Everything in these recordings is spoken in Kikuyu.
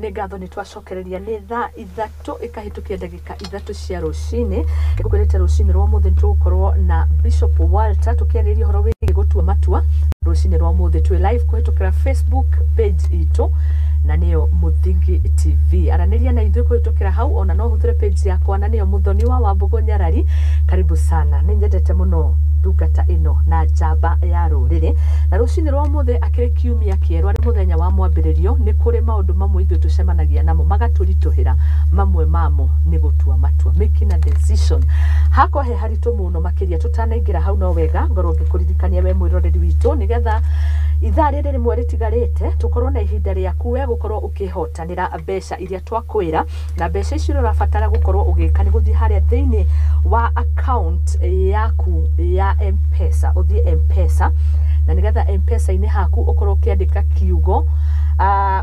Nĩ ngatho nĩ twacokereria. Nĩ thaa 3 ĩkahĩtũkia ndagĩka 3 cia rũcinĩ. Ngũkwĩrĩte rũcinĩ rwa ũmũthĩ nĩ tũgũkorwo na Bishop Walter tũkĩarĩrĩria ũhoro wĩgiĩ gũtua matua. Rũcinĩ rwa ũmũthĩ twĩ live kũhĩtũkĩra Facebook page itũ, na nĩyo Mũthingi TV. Aranĩria na ithuĩ kũhĩtũkĩra hau, ona no ũhũthĩre page yakwa, na nĩyo Mũthoni wa Wambũgũ Nyarari. Karibu sana. Nĩ nyendete mũno ndungata ĩno na njamba ya rũrĩrĩ. Na rũcinĩ rwa ũmũthĩ, akĩrĩ kiumia kĩerũ, arĩ mũthenya wa mwambĩrĩrio, nĩ kũrĩ maũndũ mamwe ithuĩ tũcemanagia namo magatũritũhĩra. Mamwe mamo nĩ gũtua matua, making a decision. Hakwa he haritũ mũno makĩria. Tũtanaingĩra hau, no wega ngorwo ngĩkũririkania we mwĩroreri witũ, nĩgetha ithaa rĩrĩ rĩmwe rĩtigarĩte tũkorwo na ihinda rĩaku we gũkorwo ũkĩhotanĩra mbeca iria twakwĩra. Na mbeca icio, ũrĩa ũrabatara gũkorwo ũgĩka nĩ gũthiĩ harĩa thĩinĩ wa account yaku ya M-Pesa, ũthiĩ M-Pesa, na nĩgetha M-Pesa-inĩ haku ũkorwo ũkĩandĩka kiugo,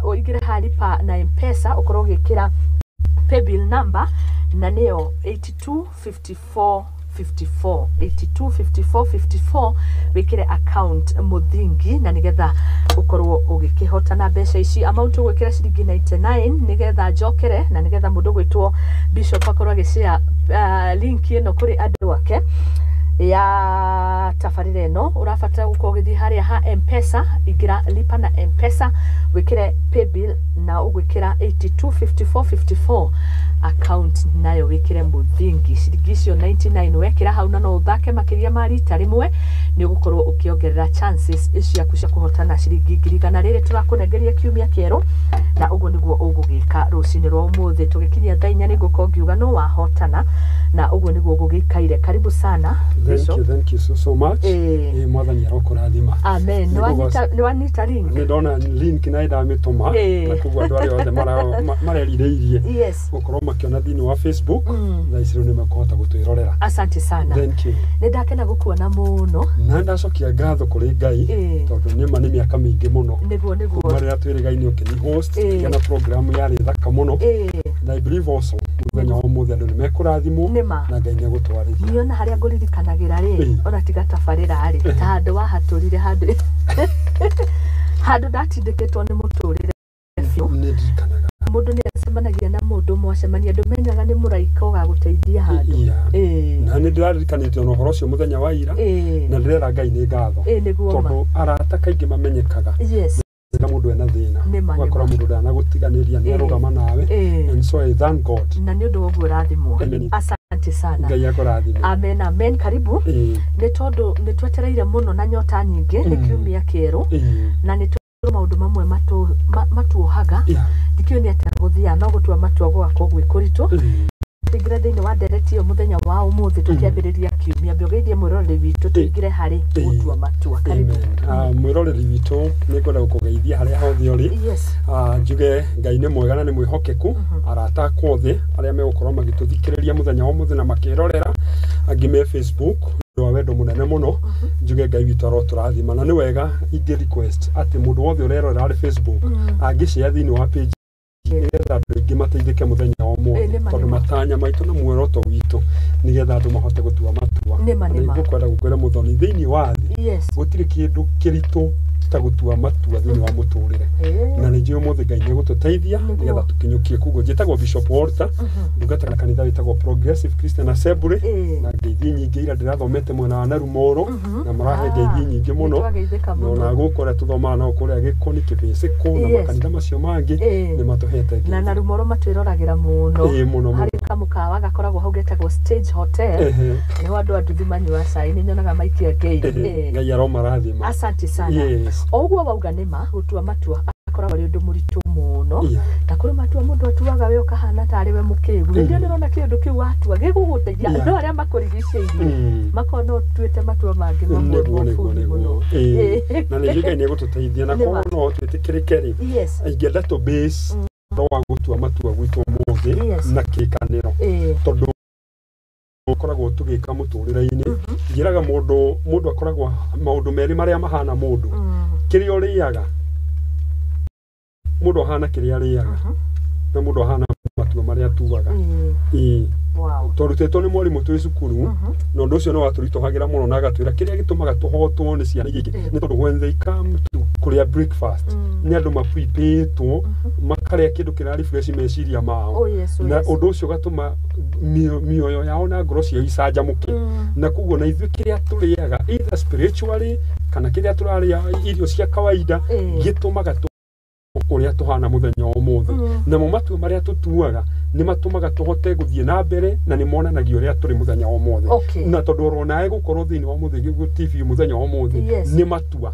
ũingĩre ha lipa na M-Pesa, ũkorwo ũgĩkĩra paybill number, na nĩyo 8254 54, 82 54 54, wĩkĩre account Mũthingi, na nĩgetha ũkorwo ũgĩkĩhotana mbeca ici. Amount ũgwĩkĩra ciringi 99, nĩgetha njokere na nĩgetha mũndũ gwĩtwo Bishop akorwo agĩshare link ĩno kũrĩ andũ ake ya tabarĩra ĩno. Ũrabatara gũkorwo ũgĩthiĩ harĩa ha M-Pesa, ingĩra lipa na M-Pesa, wĩkĩre paybill na ũgwĩkĩra 825454, account nayo wĩkĩre Mũthingi. Ciringi icio 99 wekĩra hau, na no ũthake makĩria ma rita rĩmwe, nĩ ũgũkorwo ũkĩongerera chances ciaku cia kũhotana ciringi 100,000 rĩrĩ tũrakũnengeria kiumia kĩerũ. Na ũguo nĩguo ũgũgĩka rũcinĩ rwa ũmũthĩ. Tũgĩkinyia thaa 4 nĩ ngũkorwo ngiuga no wahotana, na ũguo nĩguo gũgĩikaire. Karibu sana, Thank Bishop. you, thank you so, so much. Ĩĩ. Mwathani arokũrathima. Amen. Nĩ Nĩ wanyita link? Nĩ ndona link na ndamĩtũma, na koguo andũ arĩa othe marerirĩirie gũkorwo makĩona thĩinĩ wa Facebook thaa ici rĩu nĩ mekũhota gũtwĩrorera. Asante sana. Thank you. Nĩ ndakena gũkuona mũno. Na ndacokia ngatho kũrĩ Ngai, tondũ nĩma nĩ mĩaka mĩingĩ mũno Nĩguo. kuma rĩrĩa twĩrĩgaine ũkĩni host kĩgĩa na program yarĩ thaka mũno, na I believe also mũthenya wa ũmũthĩ andũ nĩ mekũrathimwo Nĩma. na Ngai nĩ egũtwarithia. Niĩ ona harĩa ngũririkanagĩra rĩ, ona tiga tabarĩra rĩ, ta handũ wahatũrire, handũ ndatindĩkĩtwo nĩ mũtũrĩre biũ. Nĩ ndirikanaga. Mũndũ nĩ acemanagia na mũndũ, mwacemania ndũmenyaga nĩ mũraika ũgagũteithia handũ. Na nĩ ndĩraririkanĩte ona ũhoro ũcio mũthenya wa ira, na ndĩrera Ngai nĩ ngatho, Nĩguo ma. tondũ arata kaingĩ mamenyekaga rĩrĩa mũndũ ena thĩna, ũgakora Nĩma. mũndũ ndanagũtiganĩria, nĩ arũgama nawe, and so I thank God. Na nĩ ũndũ wa ũguo ũrathimwo. Amen. Asante sana. Ngai akũrathime. Amen, amen. Karibu. Nĩ tondũ nĩ twetereire mũno na nyota nyingĩ, nĩ kiumia kĩerũ, na nĩ tũrĩ maũndũ mamwe matuohaga. Ndikĩũĩ nĩ atĩa gũthiaga, no gũtua matua gũgakorwo gwĩ kũritũ. Tũingĩre thĩinĩ wa ndereti ĩyo mũthenya wa ũmũthĩ tũkĩambĩrĩria kiumia. Mbĩũgeithie mwĩroreri witũ, tũingĩre harĩ gũtua matua. Karibu. Amen. Mwĩroreri witũ, nĩ ngwenda gũkũgeithia harĩa hothe ũrĩ. Njuge Ngai nĩ mwega na nĩ mwĩhokeku. Arata akwa othe arĩa megũkorwo magĩtũthikĩrĩria mũthenya wa ũmũthĩ na makĩrorera, angĩ me Facebook, nĩ wa wendo mũnene mũno, njuge Ngai witũ arotũrathima. Na nĩ wega ingĩ request atĩ mũndũ wothe ũrerorera arĩ Facebook angĩshare thĩinĩ wa page, nĩgetha andũ aingĩ mateithĩke mũthenya wa ũmũthĩ, Nĩma, tondũ nĩma. matanya maitũ na muoroto witũ nĩgetha andũ mahote gũtua matua. Nĩma, Na nĩma. nĩngũkwenda gũkwĩra, Mũthoni, thĩinĩ wa thĩ gũtirĩ kĩndũ kĩritũ ta gũtua matua thĩinĩ wa mũtũrĩre, na nĩ njũĩ ũmũthĩ Ngai nĩ egũtũteithia nĩgetha tũkinyũkie. Koguo njĩtagwo Bishop Walter, ndungataga na kanitha wĩtagwo Progressive Christian Assembly, na ngeithi nyingĩ ira ndĩrathomete mwena wa Narumoro, na marahe ngeithi nyingĩ mũno. Nĩtwageithĩka Na ona mũno. gũkũ ũrĩa tũthomaga nao kũrĩa Gĩkũni Kĩbĩcĩkũ na makanitha macio mangĩ nĩ matũhete Na ngeithi. Narumoro matwĩroragĩra mũno. Ĩĩ, mũno mũno. Harĩ kamũkawa gakoragwo hau getagwo Stage Hotel, nĩho andũ a nduthi manyua cai, nĩ nyonaga maikia ngeithi. Ngai aromarathima. Asante sana. O ũguo wauga, nĩma gũtua matua akoragwo arĩ ũndũ mũritũ mũno, na kũrĩ matua mũndũ atuaga we ũkahana tarĩ we mũkĩgu. Hĩndĩ ĩyo nĩrona kĩũndũ kĩu watua gĩgũgũteithia, no arĩa makũrigicĩirie makorwo no ũtuĩte matua mangĩ mamwe Nĩguo. mabuthi mũno. Ĩĩ. Na nĩ njũĩ Ngai nĩ egũtũteithia, na Nĩma. koguo no twĩtĩkĩrĩke rĩ, ingĩenda tũ base ũhoro wa gũtua matua gwitũ ũmũthĩ na kĩkanĩro, tondũ ũkoragwo tũgĩka mũtũrĩre-inĩ. Njĩraga mũndũ, mũndũ akoragwo maũndũ merĩ marĩa mahana mũndũ: kĩrĩa ũrĩaga, mũndũ ahana kĩrĩa arĩaga, na mũndũ ahana matua marĩa atuaga. Ĩĩ. Twarutĩtwo nĩ mwarimũ twĩ cukuru, na ũndũ ũcio nĩ watũritũhagĩra mũno, na agatwĩra kĩrĩa gĩtũmaga tũhotwo nĩ ciana iria ingĩ nĩ tondũ when they come to kũrĩa breakfast, nĩ andũ maprepĩtwo. makarĩa kĩndũ kĩra refresh meciria mao. Oh, yes, oh, na yes. ũndũ ũcio ũgatũma mĩoyo yao na ngoro ciao icanjamũke. Na koguo na ithuĩ kĩrĩa tũrĩaga either spiritually kana kĩrĩa tũrarĩa irio cia kawaida gĩtũmaga ũrĩa tũhana mũthenya wa ũmũthĩ. Namo matua marĩa tũtuaga nĩ matũmaga tũhote gũthiĩ na mbere na nĩ monanagia ũrĩa tũrĩ mũthenya wa ũmũthĩ. Okay. Na tondũ oro nawe gũkorwo thĩinĩ wa Mũthĩgi TV mũthenya wa ũmũthĩ Yes. nĩ matua.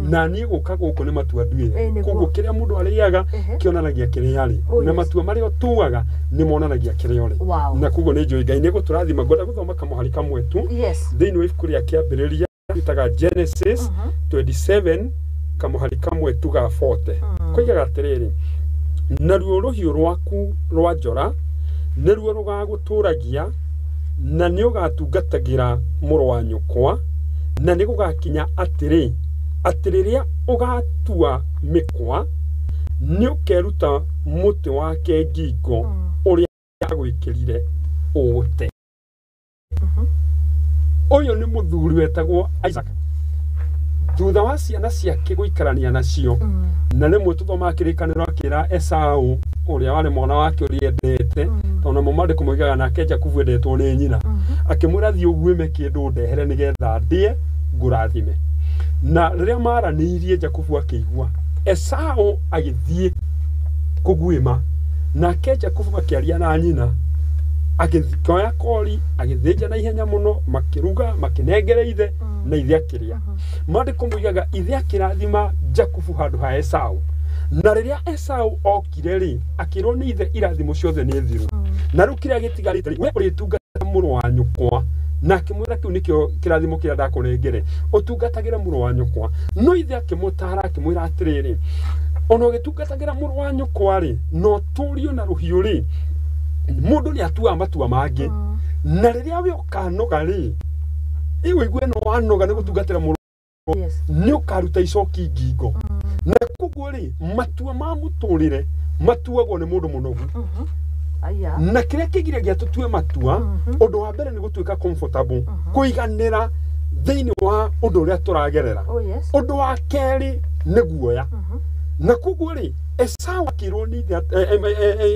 Na niĩ gũka gũkũ nĩ matua nduĩte. Nĩguo. Koguo kĩrĩa mũndũ arĩaga Ehe. kĩonanagia kĩrĩa arĩ. Oh, Na yes. matua marĩa ũtuaga nĩ monanagia kĩrĩa ũrĩ. Wow. Na koguo nĩ njũĩ Ngai nĩ gũtũrathima. Ngwenda gũthoma kamũhari kamwe tu Yes. thĩinĩ wa ibuku rĩa kĩambĩrĩria rĩtaga Genesis 27 kamũhari kamwe tu ga 40. Koigaga atĩrĩrĩ, naruo rũhiũ rwaku rwa njora nĩruo rũgagũtũragia na nĩ ũgatungatagĩra mũrũ wa nyũkwa, na nĩ gũgakinya atĩrĩ, atĩ rĩrĩa ũgatua mĩkwa nĩ ũkeruta mũtĩ wake ngingo ũrĩa agwĩkĩrire ũũte. Ũyũ nĩ mũthuri wetagwo Isaac. Thutha wa ciana ciake gũikarania nacio, na rĩmwe tũthomaga kĩrĩkanĩro akĩra Esau ũrĩa warĩ mwana wake ũrĩa endete, tondũ namo maandĩko moigaga nake Jakubu endetwo nĩ nyina, akĩmwĩra thiĩ ũguĩme kĩndũ ndehere nĩgetha ndĩe ngũrathime. Na rĩrĩa maranĩirie Jakubu akĩigua, Esau agĩthiĩ kũguĩma, nake Jakubu akĩaria na nyina, agĩkoya kori agĩthĩnja na ihenya mũno, makĩruga makĩnengera ithe na ithe akĩrĩa. Maandĩko moigaga ithe akĩrathima Jakubu handũ ha Esau. Na rĩrĩa Esau okire rĩ, akĩrwo nĩ ithe irathimo ciothe nĩ thiru. Na rĩu kĩrĩa gĩtigarĩte rĩ, we ũrĩtungata mũrũ wa nyũkwa. Na akĩmwĩra kĩu nĩkĩo kĩrathimo kĩrĩa ndakũnengere, ũtungatagĩre mũrũ wa nyũkwa. No ithe akĩmũtara akĩmwĩra atĩrĩrĩ, ona ũgĩtungatagĩra mũrũ wa nyũkwa rĩ, na ũtũrio na rũhiũ rĩ, mũndũ nĩ atuaga matua mangĩ. Na rĩrĩa we ũkanoga rĩ, ĩwĩigue no wanoga nĩ gũtungatĩra mũrũ, Yes. nĩ ũkaruta icoki ngingo. Na koguo rĩ, matua ma mũtũrĩre matuagwo nĩ mũndũ mũnogu. Aya. Na kĩrĩa kĩgiragia tũtue matua, ũndũ wa mbere nĩ gũtuĩka comfortable, kũiganĩra thĩinĩ wa ũndũ ũrĩa tũragerera. Oh, yes. Ũndũ wa kerĩ nĩ guoya. Na koguo rĩ, Esau akĩrwo nĩ ithe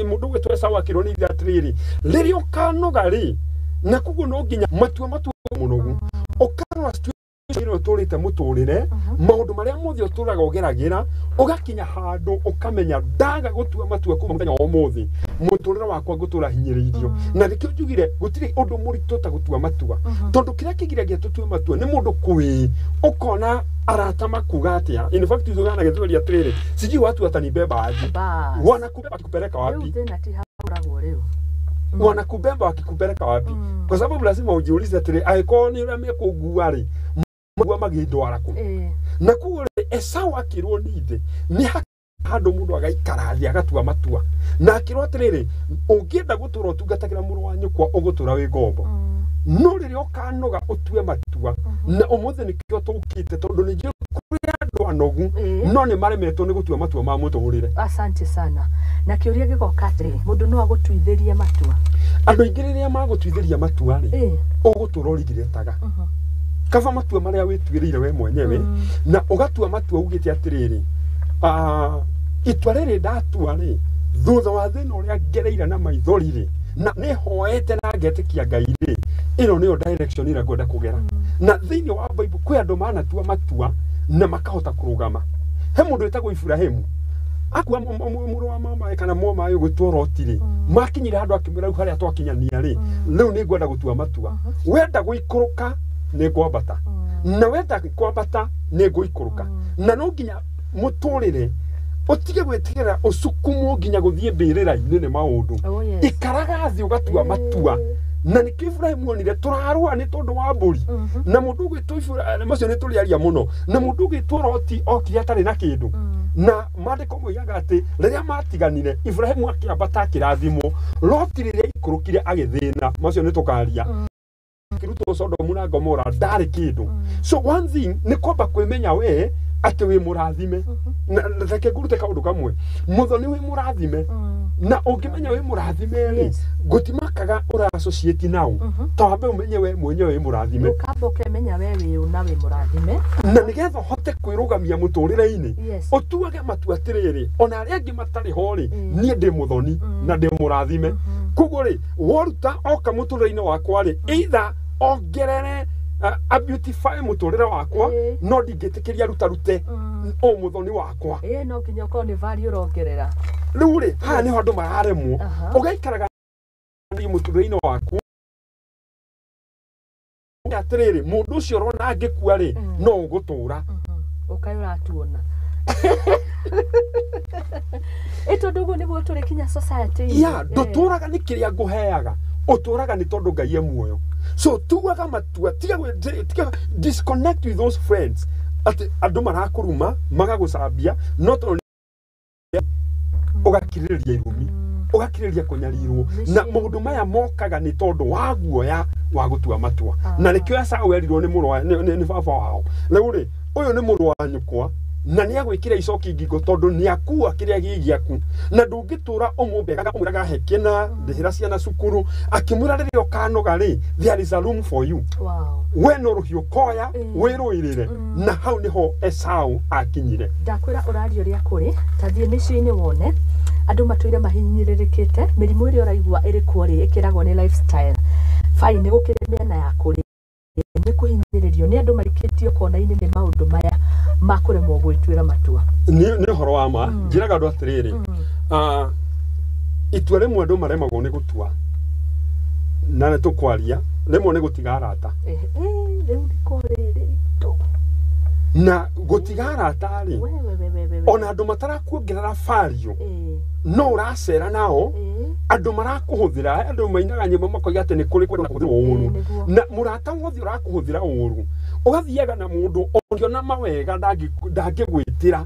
mũndũ ũgwĩtwo Esau akĩrwo nĩ ithe atĩrĩrĩ, rĩrĩa ũkanoga rĩ, na koguo no nginya matua matua mũnogu, ũkarora situation ĩrĩa ũtũrĩte mũtũrĩre, maũndũ marĩa mothe ũtũraga ũgeragĩra, ũgakinya handũ ũkamenya ndaga gũtua matua kuma mũthenya wa ũmũthĩ, mũtũrĩre wakwa ngũtũra hinyĩrĩirio. Na nĩkĩo njugire gũtirĩ ũndũ mũritũ ta gũtua matua, tondũ kĩrĩa kĩgiragia tũtue matua nĩ mũndũ kwĩ ũkona arata makuga atĩa. In fact ithuĩ na gĩthweri atĩrĩrĩ, sijui watu watanibeba aje, Bas. wanakubeba wakikupeleka Rĩu wapi, thĩna ti hau ũragwo rĩu. wanakubeba wakikupeleka wapi? Kwa sababu lazima ujiulize atĩrĩ, angĩkorwo nĩ ũrĩa mekũngua rĩ, magua magĩndwara kũ? Na koguo rĩ, Esau akĩrwo nĩ ithe nĩ handũ mũndũ agaikara thĩ agatua matua, na akĩrwo atĩrĩrĩ, ũngĩenda gũtũra ũtungatagĩra mũrũ wa nyũkwa ũgũtũra wĩ ngombo, no rĩrĩa ũkanoga ũtue matua. Na ũmũthĩ nĩkĩo tũkĩte, tondũ nĩ njũĩ kũrĩ andũ anogu no nĩ maremetwo nĩ gũtua matua ma mũtũrĩre. Asante sana. Na kĩũria gĩgoka atĩrĩ, mũndũ no agũtuithĩrie matua? Andũ aingĩ rĩrĩa magũtuithĩria matua rĩ, ũgũtũra ũrigiretaga. Kaba matua marĩa wĩtuĩrĩire we mwenyewe, na ũgatua matua ugĩte atĩrĩrĩ, itua rĩrĩ ndatua rĩ, thutha wa thĩna ũrĩa ngereire na maithori rĩ, na nĩ hoete na ngetĩkia Ngai rĩ, ĩno nĩyo direction ĩrĩa ngwenda kũgera. Na thĩinĩ wa Bible kwĩ andũ manatua matua na makahota kũrũgama. He mũndũ wĩtagwo Iburahĩmu, akua mũrũ wa mamae kana mamae ũgwĩtwo Loti rĩ, makinyire handũ akĩmwĩra rĩu harĩa twakinyania rĩ, rĩu nĩ ngwenda gũtua matua. Wenda gũikũrũka nĩ ngwambata, na wenda kwambata nĩ ngũikũrũka. Na no nginya mũtũrĩre ũtige gwĩtigĩra ũcukumwo nginya gũthiĩ mbĩrĩra-inĩ nĩ maũndũ. Oh, yes. Ikaraga thĩ ũgatua matua. Na nĩkĩo Iburahĩmu onire tũrarũa nĩ tondũ wa mbũri. Na mũndũ ũgwĩtwo Iburahĩmu, macio nĩ tũrĩaria mũno, na mũndũ ũgwĩtwo Loti okire atarĩ na kĩndũ. Na maandĩko moigaga atĩ rĩrĩa matiganire, Iburahĩmu akĩambata akĩrathimwo, Loti rĩrĩa aikũrũkire agĩthĩna. Macio nĩ tũkaria. Akĩrutwo Sodomu na Gomora ndarĩ kĩndũ. So one thing nĩ kwamba kwĩmenya we atĩ wĩ mũrathime. Na reke ngũrute kaũndũ kamwe, mũthoni wĩ mũrathime, na ũngĩmenya wĩ mũrathime rĩ, gũtimaka Ũrekaga ũra associate nao, ta wambe ũmenye we mwenyewe wĩ mũrathime. Ũkamba ũkemenya we wĩ ũ na wĩ mũrathime. Na nĩgetha ũhote kwĩrũgamia mũtũrĩre-inĩ, Yes. ũtuage matua atĩrĩrĩ, ona arĩa angĩ matarĩ ho rĩ, Mm. niĩ ndĩ mũthoni na ndĩ mũrathime. Koguo rĩ, woruta oka mũtũrĩre-inĩ wakwa rĩ, either ongerere a beautify mũtũrĩre wakwa, no ndingĩtĩkĩria rutarute o mũthoni wakwa. Ĩĩ, no nginya ũkorwo nĩ value ũrongerera. Rĩu rĩ, haha nĩho andũ mararemwo. Ũgaikaraga mũtũrĩre-inĩ waku atĩrĩrĩ, mũndũ ũcio ũrona angĩkua rĩ, no ũgũtũra. Ũkaĩ ũratuona ĩ, tondũ ũguo nĩguo tũrĩ kinya society. Ya ndũtũraga nĩ kĩrĩa ngũheaga, ũtũraga nĩ tondũ Ngai e muoyo. So tuaga matua, tiga disconnect with those friends atĩ andũ marakũruma, magagũcambia, no tondũ ũgakirĩrĩria irumi, ũgakirĩrĩria kũnyarirwo. Na maũndũ maya mokaga nĩ tondũ wa guoya wa gũtua matua. Na nĩkĩo Esau erirwo nĩ mũrũ wa nĩ baba wao, rĩu rĩ, ũyũ nĩ mũrũ wa nyũkwa na nĩ agwĩkĩra icoki ngingo tondũ nĩ akua kĩrĩa gĩ gĩaku, na ndũngĩtũra ũmũmbegaga ũmwĩraga he kĩna ndĩhĩra ciana cukuru, akĩmwĩra rĩrĩa ũkanoga rĩ, there is a room for you. We no rũhiũ koya wĩrũĩrĩre. Na hau nĩho Esau akinyire. Ndakwĩra ũraria ũrĩa kũrĩ, ta thiĩ mĩciĩ-inĩ wone andũ matũire mahinyĩrĩrĩkĩte. Mĩrimũ ĩrĩa ũraigua ĩrĩ kuo rĩ, ĩkĩragwo nĩ lifestyle. Fine, nĩ gũkĩrĩ mĩena ya kũrĩ nĩ kũhinyĩrĩrio nĩ andũ marikĩtio kona-inĩ nĩ maũndũ maya ma kũremwo gwĩtuĩra matua. Nĩ ũhoro wa ma. Njĩraga andũ atĩrĩrĩ, itua rĩmwe andũ maremagwo nĩ gũtua, na nĩ tũkwaria, rĩmwe nĩ gũtiga arata. Rĩu nĩko rĩrĩ ritũ. Na gũtiga arata rĩ, We, we, we, we, we, we. ona andũ matarakuongerera value, no ũracera nao, andũ marakũhũthĩra, andũ mainaga nyĩmbo makoiga atĩ nĩ kũrĩ kwenda kũhũthĩrwo ũru. Na mũrata wothe ũrakũhũthĩra ũru, ũgathiaga na mũndũ ũngĩona mawega ndangĩgwĩtĩra,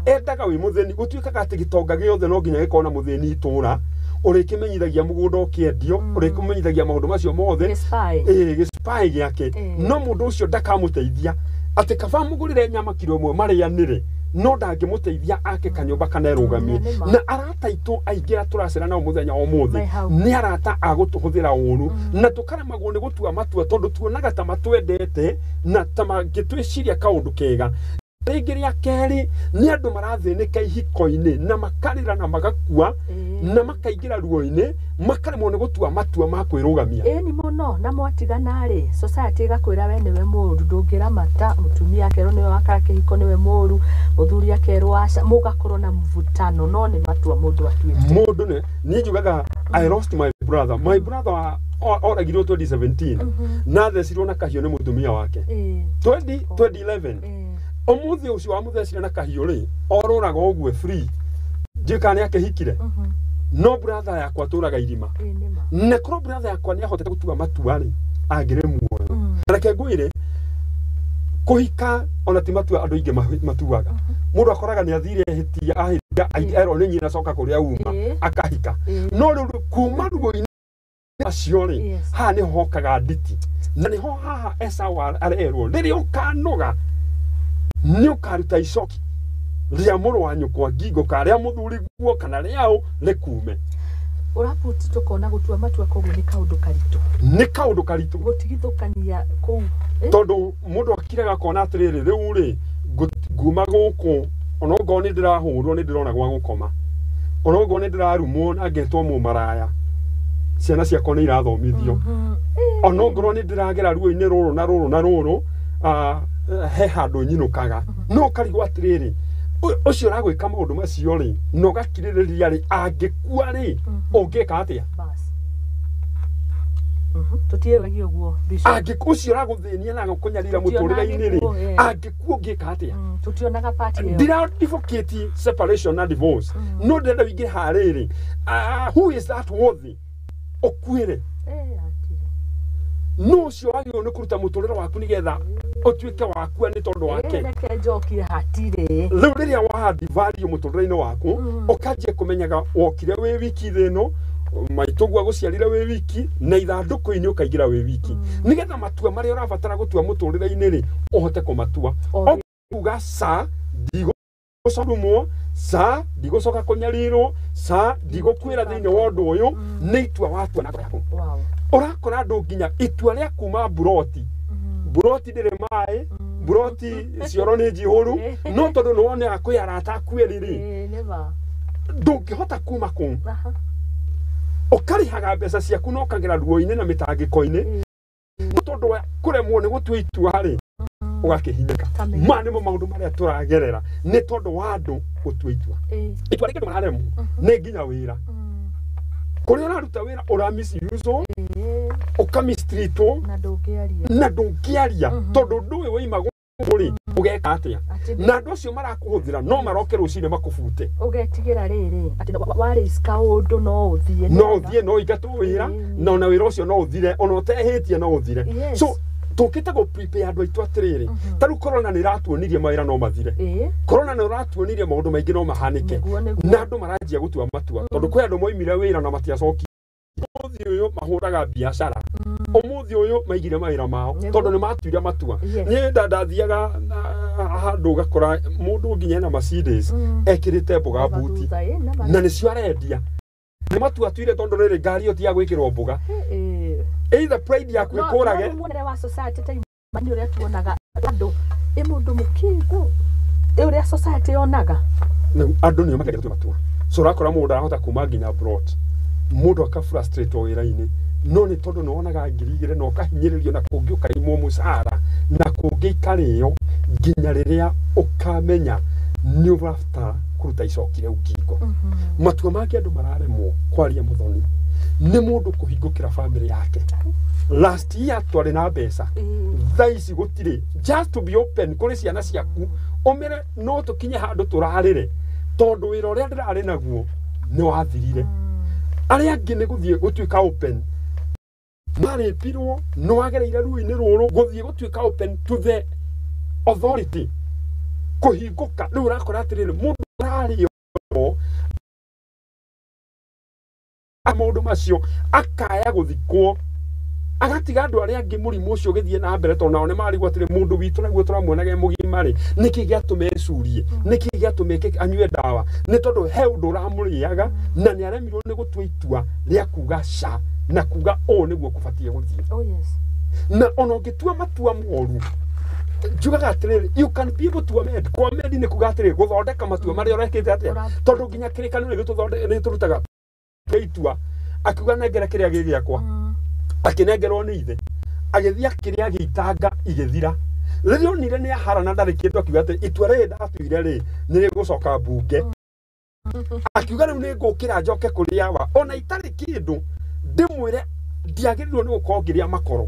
endaga wĩ mũthĩni. Gũtuĩkaga atĩ gĩtonga gĩothe no nginya gĩkorwo na mũthĩni itũra ũrĩkĩmenyithagia mũgũnda ũkĩendio, ũrĩkĩmenyithagia maũndũ macio mothe. Gĩspy. Ĩĩ, gĩcipaĩ gĩake. No mũndũ ũcio ndakamũteithia, atĩ kaba mũgũrĩre nyama kiro ĩmwe marĩanĩre, no ndangĩmũteithia ake kanyũmba kana erũgamie. Nĩ ma. Na arata aitũ aingĩ arĩa tũracera nao mũthenya wa ũmũthĩ Me hau. nĩ arata a gũtũhũthĩra ũru, na tũkaremagwo nĩ gũtua matua tondũ tuonaga ta matwendete na ta mangĩtwĩciria kaũndũ kega. Rĩngĩ rĩa kerĩ nĩ andũ marathĩnĩka ihiko-inĩ na makarĩra na magakua na makaingĩra ruo-inĩ, makaremwo nĩ gũtua matua ma kwĩrũgamia. Ĩni mũno. Na mwatigana rĩ, society ĩgakwĩra we nĩwe mũru, ndũngĩramata. Mũtumia akerwo nĩwe wakara kĩhiko, nĩwe mũru, mũthuri akerwo aca, mũgakorwo na mvutano, no nĩ matua mũndũ atuĩte. Mũndũ nĩ niĩ njugaga I lost my brother. My brother oragirwo 2017 na thecirwo na kahiũ nĩ mũtumia wake 20 2011. Ũmũthĩ ũcio wamũthecire na kahiũ rĩ, orũraga ũguo free, ndiũĩ kana nĩ akĩhikire. No brother yakwa atũraga irima. Ĩĩ, nĩ ma. Na korwo brother yakwa nĩ ahotete gũtua matua rĩ, angĩrĩ muoyo. Reke ngwĩre, kũhika ona ti matua andũ aingĩ matuaga. Mũndũ akoraga nĩ athire ahĩtia, ahĩtia, erwo nĩ nyina coka kũrĩa uma, akahika. No rĩu kuma ruo-inĩ acio rĩ, haha nĩho hokaga nditi, na nĩho haha Esau arerwo rĩrĩa ũkanoga nĩ ũkaruta icoki rĩa mũrũ wa nyũkwa ngingo, ka rĩa mũthuri guo kana rĩao rĩkume. Ũraputi tũkona gũtua matua koguo nĩ kaũndũ karitũ. Nĩ kaũndũ karitũ. Gũtigithũkania kũu. Tondũ mũndũ akiraga akona atĩrĩrĩ, rĩu rĩ, nguma gũkũ, ona ongorwo nĩ ndĩrahũrwo, nĩ ndĩrona gwa gũkoma, ona ongorwo nĩ ndĩrarumwo na ngetwo mũmaraya, ciana ciakwa nĩ irathomithio, ona ongorwo nĩ ndĩragera ruo-inĩ rũrũ na rũrũ na rũrũ, he handũ nyinũkaga. No ũkarigwo atĩrĩrĩ, ũcio ũragwĩka maũndũ macio rĩ, na ũgakirĩrĩria rĩ, angĩkua rĩ, ũngĩka atĩa? Bas. Tũtiĩragia ũguo, Bishop. Angĩkua ũcio ũragũthĩnia na agakũnyarira Tũtionaga mũtũrĩre-inĩ rĩ, gĩkuũ, angĩkua ũngĩka atĩa? Tũtionaga part ĩyo. Ndira advocate separation na divorce, no ndĩrenda wĩingĩ harĩrĩ, who is that worthy ũkuĩre? Hatirĩ. No ũcio wagĩrĩirwo nĩ kũruta mũtũrĩre waku nĩgetha ũtuĩke wakua nĩ tondũ wake. Reke njokie, hatirĩ. Rĩu rĩrĩa wahandi value mũtũrĩre-inĩ waku, ũkanjia kũmenyaga wokire wĩ wiki thĩ ĩno, maitũguo agũciarire wĩ wiki, na ithandũkũ-inĩ ũkaingĩra wĩ wiki, nĩgetha matua marĩa ũrabatara gũtua mũtũrĩre-inĩ rĩ, ũhote kũmatua. O Kuga ca ndigũ. ndigũcorumwo, ca ndigũcoka kũnyarirwo, ca ndigũkuĩra thĩinĩ wa ũndũ ũyũ, nĩ itua watua na ngoro yaku. Ũrakora andũ nginya itua rĩa kuma mburoti, mburoti ndĩrĩ maĩ, mburoti cioro nĩ njihũru, no tondũ nĩ wonaga kwĩ arata aku erĩ rĩ, ndũngĩhota kuma kũu. Ũkarĩhaga mbeca ciaku na ũkagera ruo-inĩ na mĩtangĩko-inĩ, no tondũ wa kũremwo nĩ gũtua itua rĩ, ũgakĩhinyĩka. Ma nĩmo maũndũ marĩa tũragerera nĩ tondũ wa andũ gũtua itua. Itua rĩngĩ andũ mararemwo nĩ nginya wĩra. Kũrĩa ũraruta wĩra ũra misuse, ũkamistreatwo na ndũngĩaria tondũ ndũĩ waima gũkũ rĩ ũgeka atĩa, na andũ acio marakũhũthĩra no maroke rũcinĩ makũbute. Ũgetigĩra rĩrĩ atĩ warĩici kaũndũ no ũthiĩ, no ũthiĩ, no ũingatwo wĩra, na ona wĩra ũcio no ũthire, ona ũtehĩtie no ũthire. So tũkĩte gũ prepare andũ aitũ atĩrĩrĩ, ta rĩu corona nĩ ĩratuonirie mawĩra no mathire, corona nĩ ĩratuonirie maũndũ maingĩ no mahanĩke, na andũ maranjia gũtua matua tondũ kwĩ andũ moimire wĩra na matiacokire. Ũmũthĩ ũyũ mahũraga biacara, ũmũthĩ ũyũ maigire mawĩra mao tondũ nĩ matuire matua. Niĩ ndathiaga handũ ũgakora mũndũ nginya ena Mercedes ekĩrĩte mboga buti na nĩcio arendia. Nĩ matua atuire tondũ rĩrĩ ngari ĩyo ti ya gwĩkĩrwo mboga. Either pride yaku ĩkũrage. No muonere wa society ta imani ũrĩa tuonaga andũ ĩ mũndũ mũkĩgu ũrĩa society yonaga. Andũ nĩo mageragia gũtua matua. So ũrakora mũndũ arahota kuma nginya plot, mũndũ aka frustrate wĩra-inĩ, no nĩ tondũ nĩ wonaga 2,000 na ũkahinyĩrĩrio na kũngĩ ũkaimwo mũcara na kũngĩ ikarĩo nginya rĩrĩa ũkamenya nĩ ũrabatara kũruta icoki rĩu ngingo. Matua mangĩ andũ mararemwo kwaria mũthoni nĩ mũndũ kũhingũkĩra family yake. Last year twarĩ na mbeca, thaa ici gũtirĩ. Just to be open kũrĩ ciana ciaku ũmere no tũkinye handũ tũrarĩre tondũ wĩra ũrĩa ndĩrarĩ naguo nĩ wathirire. Arĩa angĩ nĩ gũthiĩ gũtuĩka open, marĩpirwo nĩ wagereire ruo-inĩ rũrũ gũthiĩ gũtuĩka open to the authority, kũhingũka. Rĩu ũrakora atĩrĩrĩ mũndũ ararĩo maũndũ macio akaya gũthikwo, agatiga andũ arĩa angĩ mũrimũ ũcio ũgĩthiĩ na mbere tondũ nao nĩ marigwo atĩrĩ mũndũ witũ naguo tũramuonaga e mũgima rĩ, nĩkĩ gĩatũma ecurie, nĩkĩ gĩatũma anyue ndawa, nĩ tondũ he ũndũ ũramũrĩaga na nĩ aremirwo nĩ gũtua itua rĩa kuga ca na kuga ũũ nĩguo kũbatiĩ gũthiĩ. Na ona ũngĩtua matua moru, njugaga atĩrĩrĩ you can be able to amend. Kwa amend nĩ kuga atĩrĩrĩ gũthondeka matua marĩa ũrekĩte atĩa, tondũ nginya kĩrĩkanĩro nĩ tũrutaga itua akiuga nengera kĩrĩa gĩ gĩakwa, akĩnengerwo nĩ ithe, agĩthiĩ akĩrĩa agĩitanga igĩthira. Rĩrĩa onire nĩ ahara na ndarĩ kĩndũ akiuga atĩ itua rĩrĩ ndatuire rĩ nĩ rĩgũcoka mbunge, akiuga rĩu nĩ ngũkĩra njoke kũrĩ awa ona itarĩ kĩndũ ndĩmwĩre ndiagĩrĩirwo nĩ gũkorwo ngĩrĩa makoro,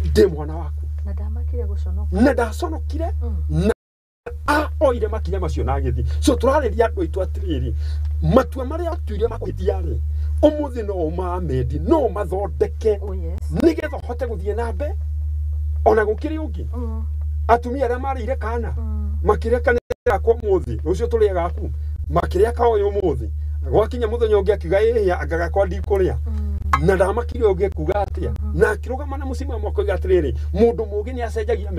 ndĩ mwana waku na ndaconokire na oire makinya macio na agĩthiĩ. So tũrarĩria andũ aitũ atĩrĩrĩ matua marĩa atuire makũhĩtia rĩ ũmũthĩ no ũmamendi, no ũmathondeke nĩgetha ũhote gũthiĩ na mbere ona gũkĩrĩ ũngĩ. Atumia arĩa marĩire kana makĩrĩa kanitha kwa ũmũthĩ, rũciũ tũrĩe gaku, makĩrĩa ka ũyũ ũmũthĩ, gwakinya mũthenya ũngĩ akiuga ĩhĩa anga gakwa ndikũrĩa, na ndamakire ũngĩ kuga atĩa, na akĩrũgama na mũsimamo akoiga atĩrĩrĩ mũndũ mũũgĩ nĩ acenjagia.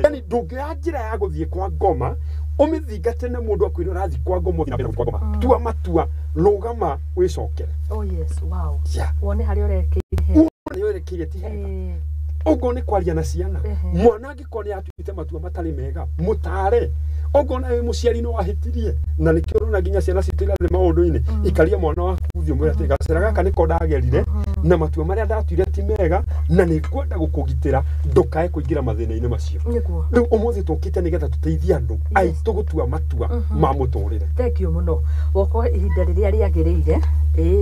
Yani ndũngĩoya njĩra ya gũthiĩ kwa ngoma ũmĩthingate na mũndũ akwĩra ũrathiĩ kwa ngoma ũthiĩ na mbere kwa ngoma. Tua matua, rũgama wĩcokere. Oh yes, wow. Wone harĩa ũrekeire. Wone ũrekeire ti hega. Ũguo nĩ kwaria na ciana. Mwana angĩkorwo nĩ atuĩte matua matarĩ mega, mũtare. Ũguo nawe mũciari no ahĩtirie, na nĩkĩo ũrona nginya ciana citũ irathiĩ maũndũ-inĩ. Ikaria mwana waku ũthiĩ ũmwĩre atĩ gacĩra gaka nĩko ndagerire na matua marĩa ndatuire ti mega na nĩ ngwenda gũkũgitĩra ndũkae kũingĩra mathĩna-inĩ macio. Rĩu ũmũthĩ tũkĩte nĩgetha tũteithie andũ aitũ gũtua matua ma mũtũrĩre. Thank you mũno. Wokorwo ihinda rĩrĩa rĩagĩrĩire,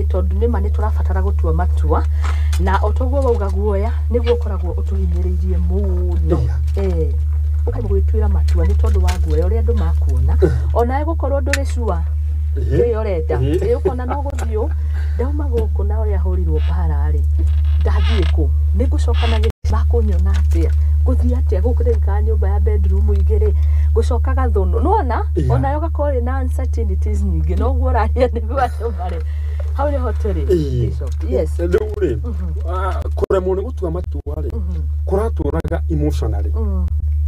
tondũ nĩma nĩ tũrabatara gũtua matua, na o toguo wauga guoya nĩguo ũkoragwo ũtũhinyĩrĩirie mũno. Ũkaremwo gwĩtuĩra matua nĩ tondũ wa guoya ũrĩa andũ makuona, onawe gũkorwo ndũrĩ sure kĩrĩa ũrenda, ũkona no gũthiĩ ndauma gũkũ na ũrĩa hũrirwo mbara rĩ, ndathiĩ kũ, nĩ ngũcoka na makũnyona atĩa, gũthiĩ atĩa gũkũ ndĩikara nyũmba ya bedroom igĩrĩ, gũcoka gathũnũ, nĩwona onawe ũgakorwo wĩna uncertainties nyingĩ, noguo ũraria nĩguo andũ marĩ hau nĩho tũrĩ. Yes. Rĩu rĩ kũremwo nĩ gũtua matua rĩ kũratũraga emotionally.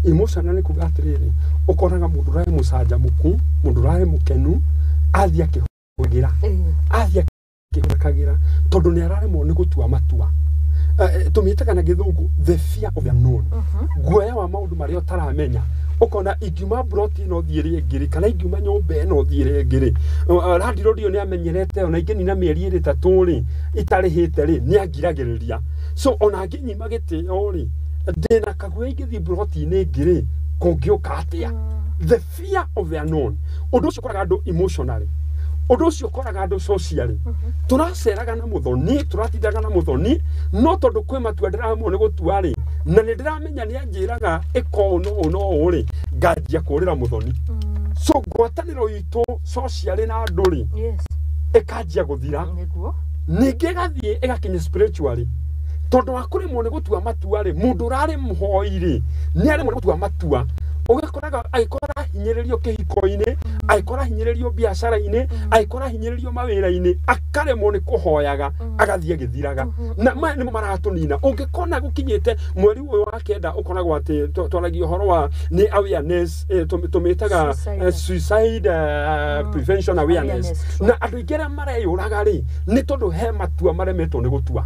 Emotionally kuga atĩrĩrĩ, ũkoraga mũndũ ũrarĩ mũcanjamũku, mũndũ ũrarĩ mũkenu, athiĩ akĩhũgĩra, athiĩ akĩhũrĩkagĩra, tondũ nĩ araremwo nĩ gũtua matua. Tũmĩtaga na gĩthũngũ the fear of the unknown. Guoya wa maũndũ marĩa ũtaramenya. Ũkona ingiuma mburoti ĩno thiĩ ĩrĩa ĩngĩ rĩ, kana ingiuma nyũmba ĩno thiĩ ĩrĩa ĩngĩ rĩ, landlord ũyũ nĩ amenyerete ona ingĩnina mĩeri ĩrĩ ĩtatũ rĩ itarĩhĩte rĩ, nĩ angiragĩrĩria. So ona angĩnyima gĩtĩo rĩ, ndĩna kaguoya ingĩthiĩ mburoti-inĩ ĩngĩ rĩ, kũngĩũka atĩa? The fear of the unknown. Ũndũ ũcio ũkoraga andũ emotionally, ũndũ ũcio ũkoraga andũ socially. Tũraceraga na mũthoni, tũratindaga na mũthoni, no tondũ kwĩ matua ndĩramwo nĩ gũtua rĩ, na nĩ ndĩramenya nĩ anjĩraga ĩka ũũ no ũũ no ũũ rĩ, nganjia kũrĩra mũthoni. So ngwatanĩro itũ socially na andũ rĩ, ĩkanjia gũthira. Ningĩ ĩgathiĩ ĩgakinya spiritually, tondũ wa kũremwo nĩ gũtua matua rĩ, mũndũ ũrarĩ mũhoi rĩ, nĩ aremwo nĩ gũtua matua. Ũgakoraga agĩkorwo arahinyĩrĩrio kĩhiko-inĩ, agĩkorwo arahinyĩrĩrio biacara-inĩ, agĩkorwo arahinyĩrĩrio mawĩra-inĩ, akaremwo nĩ kũhoyaga, agathiĩ agĩthiraga. Na maya nĩmo maratũnina. Ũngĩkona gũkinyĩte mweri ũyũ wa kenda, ũkoragwo atĩ twaragia ũhoro wa nĩ awareness, tũmĩtaga suicide prevention awareness. Na andũ aingĩ arĩa mareyũraga rĩ, nĩ tondũ he matua maremetwo nĩ gũtua.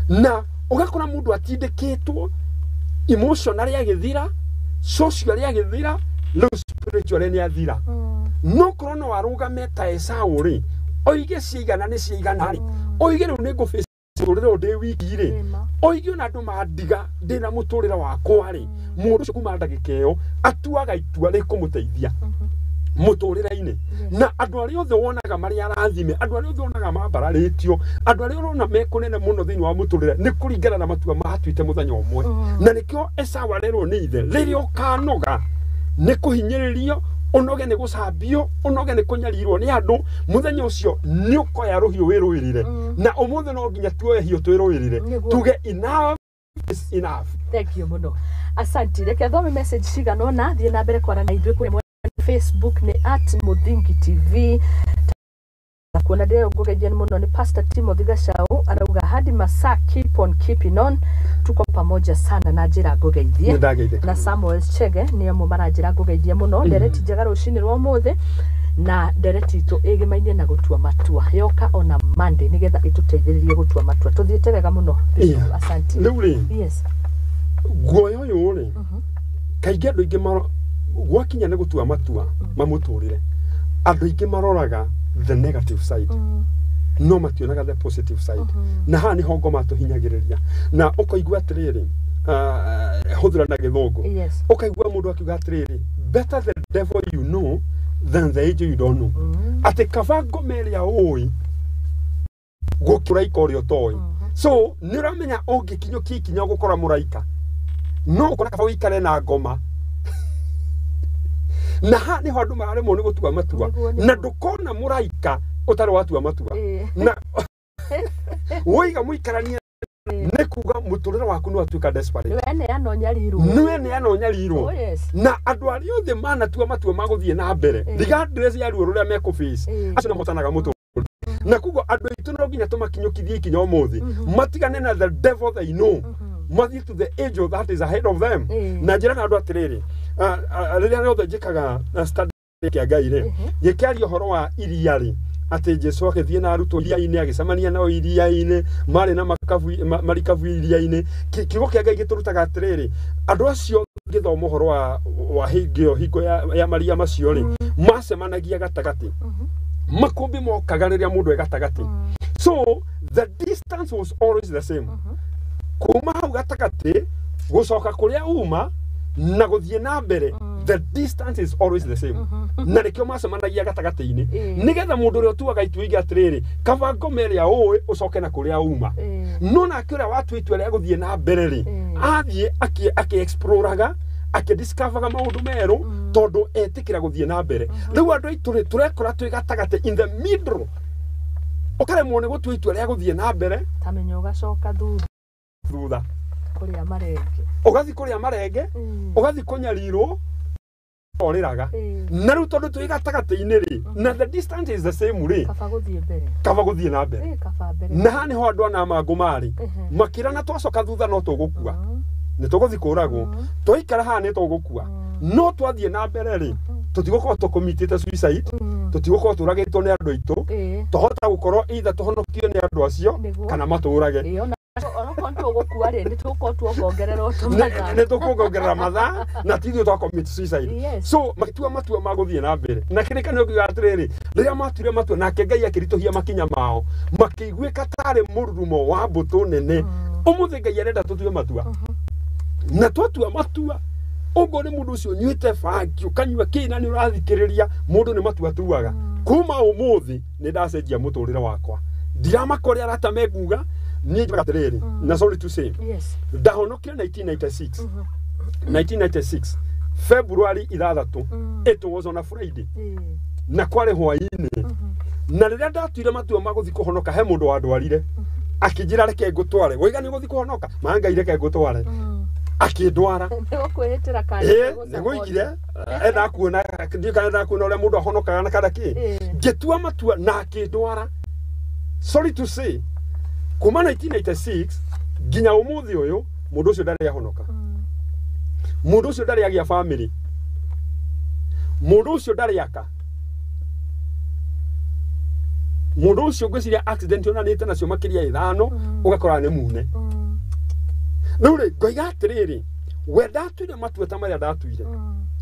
Na ũgakora mũndũ atindĩkĩtwo emotionally agĩthira, socially agĩthira, rĩu spiritually nĩ athira. No korwo no arũgame ta Esau rĩ, oige ciigana nĩ ciigana rĩ, oige rĩu nĩ ngũface mũtũrĩre ũyũ ndĩ wiki rĩ, oige ona andũ mandiga ndĩna mũtũrĩre wakwa rĩ, mũndũ ũcio kuma ndagĩka ĩyo atuaga itua rĩkũmũteithia mũtũrĩre-inĩ. Na andũ arĩa othe wonaga marĩ arathime, andũ arĩa othe wonaga mambararĩtio, andũ arĩa ũrona me kũnene mũno thĩinĩ wa mũtũrĩre, nĩ kũringana na matua matuĩte mũthenya ũmwe. Na nĩkĩo Esau arerwo nĩ ithe, rĩrĩa ũkanoga nĩ kũhinyĩrĩrio, ũnoge nĩ gũcambio, ũnoge nĩ kũnyarirwo nĩ andũ, mũthenya ũcio nĩ ũkoya rũhiũ wĩrũĩrĩre. Na ũmũthĩ no nginya tuoye hiũ twĩrũĩrĩre, tuge enough is enough. Thank you mũno, asanti. Reke thome message cigana ũna, thiĩ na mbere kwaranĩria ithuĩ kũrĩa Facebook nĩ @Muthingi TV. Kuona ndĩrĩa ngũgeithia mũno nĩ Pastor Timothy Gachau, arauga hadi masaa keep on keeping on, tuko pamoja sana, na njĩra ngũgeithie. Na Samuel Chege nĩ amwe maranjĩra ngũgeithie mũno. Ndereti njega rũcinĩ rwa ũmũthĩ, na ndereti itũ ĩgĩmainie na gũtua matua, yoka ona Monday nĩgetha ĩtũteithĩrĩrie gũtua matua. Tũthiĩte wega mũno. Asante. Rĩu rĩ, guoya ũyũ rĩ, kaingĩ andũ aingĩ gwakinya nĩ gũtua matua mamũtũrĩre, andũ aingĩ maroraga the negative side, no mationaga the positive side. Na haha nĩho ngoma tũhinyagĩrĩria. Na ũkaigua atĩrĩrĩ, hũthĩra na gĩthũngũ, ũkaigua mũndũ akiuga atĩrĩrĩ, better the devil you know than the angel you don't know. Atĩ kaba ngoma ĩrĩa ũĩ gũkĩra mũraika ũrĩa ũtoĩ. So nĩ ũramenya ũngĩkinyũkia ikinya ũgũkora mũraika, no ũkona kaba ũikare na ngoma. Na haha nĩho andũ mararemwo nĩ gũtua matua. Na ndũkona mũraika ũtarĩ watua matua. Na woiga mũikaranie nĩ kuga mũtũrĩre waku nĩ watuĩka desperate. Nĩweneana ũnyarirwo. Nĩweneana ũnyarirwo. Na andũ arĩa othe manatua matua ma gũthiĩ na mbere, regardless ya ruo rũrĩa mekũface, acio nĩ mahotanaga mũtũrĩre. Na koguo andũ aitũ no nginya tũmakinyũkithie ikinya ũmũthĩ, matigane na the devil they know, mathiĩ to the angel that is ahead of them. Na njĩraga andũ atĩrĩrĩ, rĩrĩa rĩothe njĩkaga study kĩa Ngai rĩ, gĩkĩaria ũhoro wa iria rĩ, atĩ Jesu agĩthiĩ na arutwo iria-inĩ, agĩcemania nao iria-inĩ, marĩ na marikabu iria-inĩ. Kiugo kĩa Ngai gĩtũrutaga atĩrĩrĩ, andũ acio ngĩthoma ũhoro wa hingo ĩyo, hingo ya maria macio rĩ, macemanagia gatagatĩ. Makũmbĩ mokaga rĩrĩa mũndũ e gatagatĩ. So the distance was always the same. Kuma hau gatagatĩ gũcoka kũrĩa uma na gũthiĩ na mbere, the distance is always the same. Na nĩkĩo macemanagia gatagatĩ-inĩ, nĩgetha mũndũ ũrĩa ũtuaga itua oige atĩrĩrĩ, kaba ngoma ĩrĩa ũĩ ũcoke na kũrĩa uma. No nake ũrĩa watua itua rĩa gũthiĩ na mbere rĩ, athiĩ akĩ-exploraga, akĩ-discoveraga maũndũ merũ, tondũ etĩkĩra gũthiĩ na mbere. Rĩu andũ aitũ rĩ, tũrekora twĩ gatagatĩ, in the middle, ũkaremwo nĩ gũtua itua rĩa gũthiĩ na mbere, tamenya ũgacoka thutha kũrĩa marenge, ũgathiĩ kũrĩa marenge, ũgathiĩ kũnyarirwo, orĩraga. Na rĩu tondũ twĩ gatagatĩ-inĩ rĩ, na the distance is the same rĩ, kaba gũthiĩ mbere, kaba gũthiĩ na mbere. Na haha nĩho andũ ana mangũ marĩ, makĩrana twacoka thutha no tũgũkua. Nĩ tũgũthiĩ kũragwo. Twaikara haha nĩ tũgũkua. No twathiĩ na mbere rĩ, tũtigũkorwo tũkũmitĩte suicide, tũtigũkorwo tũragĩtwo nĩ andũ aitũ, twahota gũkorwo either tũhonokio nĩ andũ acio kana matũrage. Onokorwo tũgũkua rĩ, nĩ tũgũkorwo tuongongererwo tũmathaa. Nĩ tũkuongongerera mathaa na ti ithuĩ twa commit suicide. So magĩtua matua ma gũthiĩ na mbere. Na kĩrĩkanĩro kiugaga atĩrĩrĩ, rĩrĩa matuire matua nake Ngai akĩritũhia makinya mao, makĩiguĩka tarĩ mũrurumo wa mbũtũ nene. Ũmũthĩ Ngai arenda tũtue matua. Na twatua matua, ũguo nĩ mũndũ ũcio ũnyuĩte bangi, ũkanyua kĩ na nĩ ũrathikĩrĩria, mũndũ nĩ matua atuaga. Kuma ũmũthĩ nĩ ndacenjia mũtũrĩre wakwa. Ndiramaka ũrĩa arata menguga, niĩ njugaga atĩrĩrĩ, na sorry to say, ndahonokire 1996. 1996 February 6, it was on a Friday. Na kwarĩ hwaĩ-inĩ. Na rĩrĩa ndatuire matua ma gũthiĩ kũhonoka, he mũndũ wandwarire. Akĩnjĩra reke ngũtware. Woiga nĩ ũgũthiĩ kũhonoka? Ma Ngai reke ngũtware. Akĩndwara. Nĩgũkwĩhĩtĩra kana nĩgũigire. Enda kuona, ndiũĩ kana enda kuona ũrĩa mũndũ ahonokaga na kana kĩ. Ngĩtua matua na akĩndwara. Sorry to say, kuma 1996 nginya ũmũthĩ ũyũ, mũndũ ũcio ndarĩ ahonoka. Mũndũ ũcio ndarĩ agĩa family. Mũndũ ũcio ndarĩ aka. Mũndũ ũcio ngwĩciria accident onanĩte nacio makĩria ithano, ũgakora nĩ mune. Rĩu rĩ, ngoiga atĩrĩrĩ, we ndatuire matua ta marĩa ndatuire.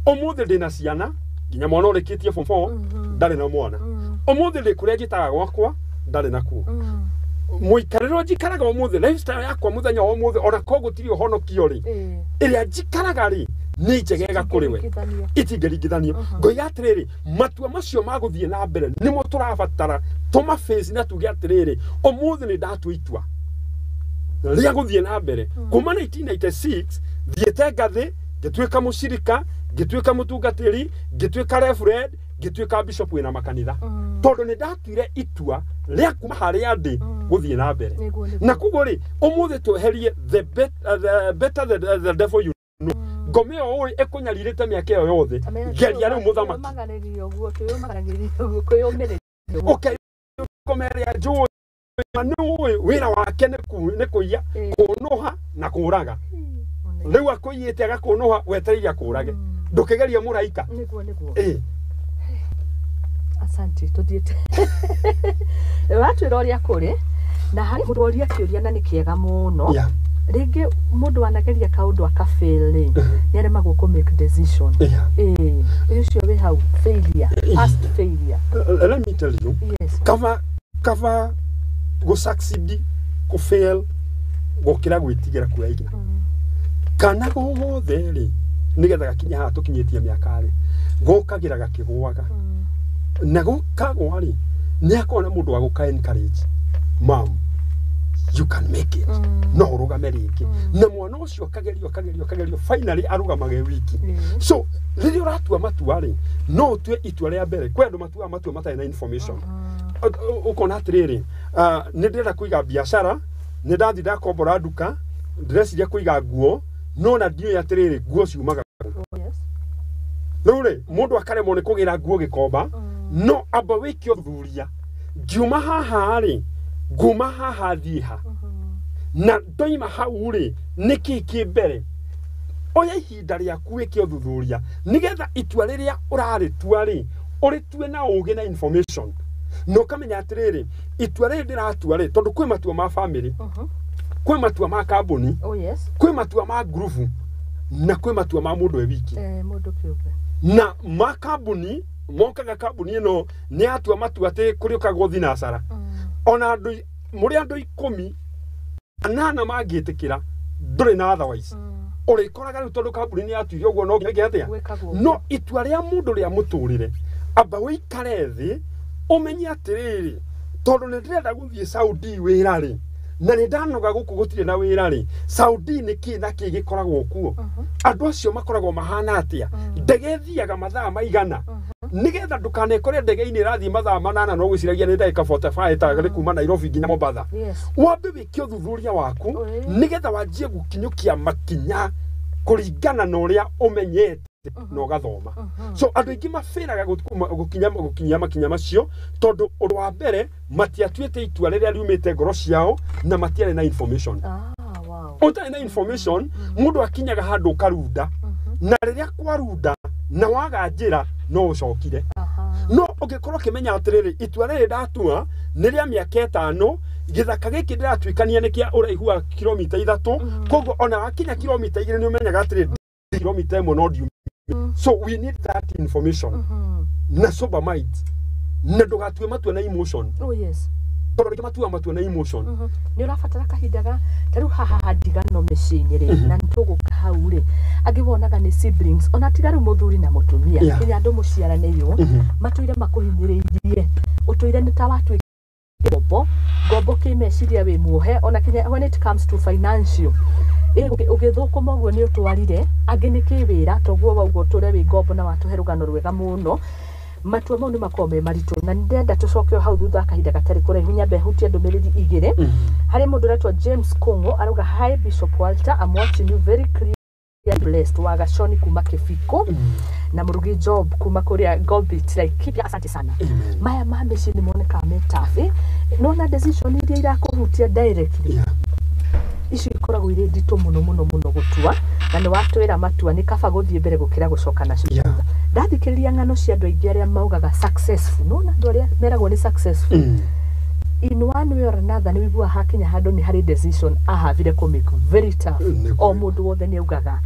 Ũmũthĩ ndĩna ciana, nginya mwana ũrĩkĩtie form 4, ndarĩ na mwana. Ũmũthĩ ndĩ kũrĩa njĩtaga gwakwa, ndarĩ nakuo. Mũikarĩre njikaraga ũmũthĩ, lifestyle yakwa mũthenya wa ũmũthĩ, ona korwo gũtirĩ ũhonokio rĩ, ĩrĩa njikaraga rĩ, nĩ njegega kũrĩ we. Itingĩringithanio. Ngoiga atĩrĩrĩ, matua macio ma gũthiĩ na mbere nĩmo tũrabatara tũmaface na tuge atĩrĩrĩ, ũmũthĩ nĩ ndatua itua rĩa gũthiĩ na mbere. Kuma 1996 thiĩte ngathĩ, ngĩtuĩka mũcirika, ngĩtuĩka mũtungatĩri, ngĩtuĩka reverend, ngĩtuĩka bishop wĩna makanitha. Tondũ nĩ ndatuire itua rĩa kuma harĩa ndĩ gũthiĩ na mbere. Na koguo rĩ, ũmũthĩ tweherie the better the devil you know. Ngoma ĩyo ũĩ ĩkũnyarirĩte mĩaka ĩyo yothe, geria rĩu mũthamaki. Ngoma ĩrĩa njũĩ nĩ ũĩ wĩra wake nĩ kũiya, kũnũha na kũraga. Rĩu akũiyĩte agakũnũha, wetereire akũrage. Ndũkĩgerie mũraika. Nĩguo, nĩguo. Asante, tũthiĩte. Watwĩra ũrĩa kũrĩ, na harĩ mũndũ woria kĩũria na nĩ kĩega mũno. Rĩngĩ mũndũ anageria kaũndũ akafail rĩ, nĩ aremagwo kũ make decision. Ũcio wĩ hau, failure, past failure. Let me tell you. Yes. Kaba go succeed, go fail, gũkĩra gwĩtigĩra kuoya ikinya. Kana gothe rĩ, nĩgetha gakinye haha tũkinyĩtie mĩaka rĩ, gũkagĩra gakĩgũaga. Na gũkagũa rĩ, nĩ akoragwo na mũndũ wa gũka encourage. Mom, you can make it. No ũrũgame rĩngĩ. Na mwana ũcio akagerio, akagerio, akagerio, finally arũgamage wiki. So, rĩrĩa ũratua matua rĩ, no ũtue itua rĩa mbere. Kwĩ andũ matuaga matua matarĩ na information. Ũkona atĩrĩrĩ, nĩ ndĩrenda kũiga biacara, nĩ ndathiĩ ndakombora nduka, ndĩreciria kũiga nguo, no na ndiũĩ atĩrĩrĩ, nguo ciumaga kũ. Rĩu rĩ, mũndũ akaremwo nĩ kũgĩra nguo gĩkomba, no amba wĩke ũthuthuria. Ngiuma haha rĩ, nguma haha thiĩ ha. Na ndoima hau rĩ, nĩkĩ kĩ mbere? Oya ihinda rĩaku wĩke ũthuthuria, nĩgetha itua rĩrĩa ũrarĩtua rĩ, ũrĩtue na ũũgĩ na information. Na ũkamenya atĩrĩrĩ, itua rĩrĩ ndĩratua rĩ, tondũ kwĩ matua ma family, kwĩ matua ma kambuni, kwĩ matua ma ngurubu, na kwĩ matua ma mũndũ e wiki. Mũndũ kĩũmbe. Na ma kambuni, mokaga kambuni ĩno nĩ yatua matua atĩ kũrĩũkagwo thinacara. Ona andũ, mũrĩ andũ 10, 8 mangĩtĩkĩra, ndũrĩ na otherwise. Ũrĩkoraga rĩu tondũ kambuni nĩ yatuire ũguo no nginya atĩa? No itua rĩa mũndũ rĩa mũtũrĩre, amba ũikare thĩ, ũmenye atĩrĩrĩ, tondũ nĩ ndĩrenda gũthiĩ Saudi wĩra rĩ, na nĩ ndanoga gũkũ gũtirĩ na wĩra rĩ, Saudi nĩ kĩ na kĩ gĩkoragwo kuo? Andũ acio makoragwo mahana atĩa? Ndege ĩthiaga mathaa maigana? Nĩgetha ndũkanekore ndege-inĩ ĩrathiĩ mathaa 8 no gwĩciragia nĩ ndagĩka 45 ta nĩ kuma Nairobi nginya Mombatha. Wambe wĩke ũthuthuria waku, nĩgetha wanjie gũkinyũkia makinya kũringana na ũrĩa ũmenyete na ũgathoma. So andũ aingĩ mabĩraga gũkinya makinya macio tondũ ũndũ wa mbere matiatuĩte itua rĩrĩa riumĩte ngoro ciao na matiarĩ na information. Ũtarĩ na information, mũndũ akinyaga handũ ũkarunda, na rĩrĩa kwarunda na waga njĩra no ũcokire. No ũngĩkorwo ũkĩmenya atĩrĩrĩ, itua rĩrĩ ndatua nĩ rĩa mĩaka 5, gĩthaka gĩkĩ ndĩratuĩkania nĩ kĩa ũraihu wa kilomita 3, koguo ona wakinya kilomita 2 nĩ ũmenyaga atĩrĩrĩ, kilomita 1 no ndiumire. So we need that information na sober mind, na ndũgatue matua na emotion. Oh yes. Tondũ rĩngĩ matua matua na emotion. Nĩ ũrabatara kahinda ga ta rĩu haha ndigano mĩciĩ-inĩ rĩ, na nĩtũgũka hau rĩ, angĩ wonaga nĩ siblings, ona tiga rĩu mũthuri na mũtumia, kinya andũ mũciaranĩirwo, matũire makũhinyĩrĩirie, ũtũire nĩ ta watuĩkire ngombo, ngombo kĩmeciria wĩ muohe, ona kinya when it comes to financial, ũgĩthũkũma ũguo nĩ ũtwarire, angĩ nĩ kĩwĩra, toguo wauga ũtũre wĩ ngombo na watũhe rũgano rwega mũno. Matua mau nĩ makoragwo me maritũ, na nĩndĩrenda tũcoke o hau thutha kahinda gatarĩ kũraihu, nyambe hutie ndũmĩrĩri igĩrĩ. Harĩ mũndũ ũretwo James Kung'u arauga, hi Bishop Walter, I'm watching you very clear, blessed, wa Gachoni kuma Kĩbiko, na Mũrugi Job kuma kũrĩa Gobit Laikipia, asante sana. Amen. Maya ma mĩciĩ nĩ monekaga me tabi, nona decision iria irakũhutia directly, icio ikoragwo irĩ nditũ mũno mũno mũno gũtua, na nĩ watwĩra matua nĩ kaba gũthiĩ mbere gũkĩra gũcoka nacio thutha. Ndathikĩrĩria ng'ano cia andũ aingĩ arĩa maugaga successful, nona andũ arĩa meragwo nĩ successful, in one way or another nĩ wĩiguaga hakinya handũ nĩ harĩ decision ahavire kũ make very tough. O mũndũ wothe nĩ augaga.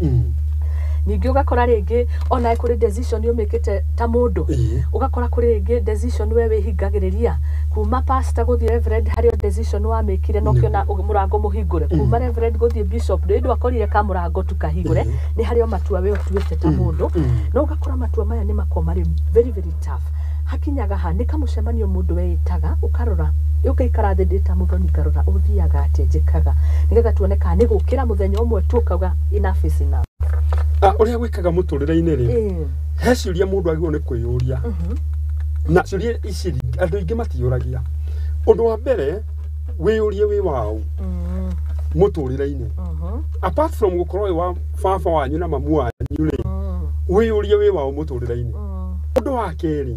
Ningĩ ũgakora rĩngĩ ona kũrĩ decision ũmĩkĩte ta mũndũ, ũgakora kũrĩ rĩngĩ decision we wĩhingagĩrĩria, kuma pastor gũthiĩ reverend, harĩ o decision wamĩkire na ũkĩona mũrango mũhingũre, kuma reverend gũthiĩ bishop ndĩ ndwakorire ka mũrango tu kahingũre, nĩ harĩ o matua we ũtuĩte ta mũndũ, no ũgakora matua maya nĩ makoragwo marĩ very very tough. Hakinyaga ha nĩ kamũcemanio mũndũ weĩtaga, ũkarora, ũgaikara thĩ ndĩ ta mũthoni, ngarora ũthiaga atĩa, njĩkaga nĩgetha tuone kana nĩ gũkĩra mũthenya ũmwe tu ũkauga enough is enough. Ũrĩa gwĩkaga mũtũrĩre-inĩ rĩ, he ciũria mũndũ agĩrĩirwo nĩ kwĩyũria, na ciũria ici andũ aingĩ matiyũragia. Ũndũ wa mbere, wĩyũrie wĩ waũ mũtũrĩre-inĩ, apart from gũkorwo wĩ wa baba wanyu na mamu wanyu rĩ, wĩyũrie wĩ waũ mũtũrĩre-inĩ. Ũndũ wa kerĩ,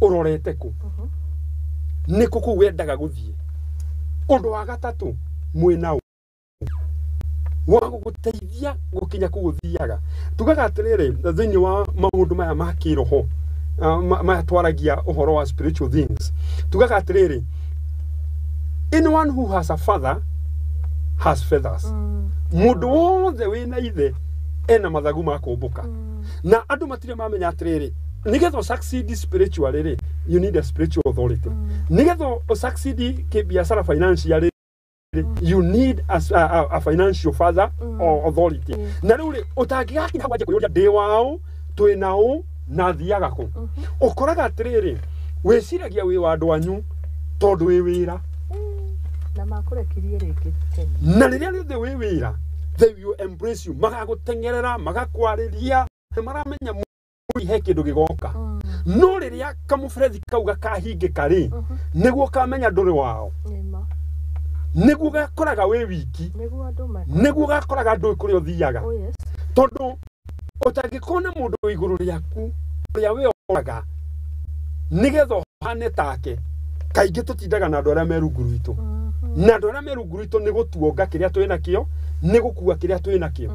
ũrorete kũ, nĩ kũ kũu wendaga gũthiĩ. Ũndũ wa gatatũ, mwĩna ũ wa gũgũteithia gũkinya kũu ũthiaga. Tugaga atĩrĩrĩ, thĩinĩ wa maũndũ maya ma kĩroho, maya twaragia ũhoro wa spiritual things, tugaga atĩrĩrĩ, anyone who has a father has feathers. Mũndũ wothe wĩna ithe ena mathagu ma kũmbũka. Na andũ matirĩ mamenya atĩrĩrĩ, nĩgetha ũ succeed spiritually rĩ, you need a spiritual authority. Nĩgetha ũ succeed kĩbiacara financially, you need a financial father or authority. Na rĩu rĩ, ũtangĩgakinya hau wanjie kwĩyũria ndĩ waũ, twĩ naũ, na thiaga kũ, ũkoraga atĩrĩrĩ, wĩciragia wĩ wa andũ anyu tondũ wĩ wĩra. Na makũrekirie rĩngĩ tene. Na rĩrĩa rĩothe wĩ wĩra, they will embrace you, magagũteng'erera, magakwarĩria, maramenya he kĩndũ gĩgoka. No rĩrĩa kamũberethi kau gakahingĩka rĩ, nĩguo ũkamenya ndũrĩ wao, nĩguo gakoraga wĩ wiki, nĩguo gakoraga ndũĩ kũrĩa ũthiaga. Tondũ ũtangĩkorwo na mũndũ wĩ igũrũ rĩaku ũrĩa we oraga nĩgetha ũhane take, kaingĩ tũtindaga na andũ arĩa me rungu rwitũ, na andũ arĩa me rungu rwitũ nĩ gũtuonga kĩrĩa twĩ nakĩo, nĩ gũkua kĩrĩa twĩ nakĩo.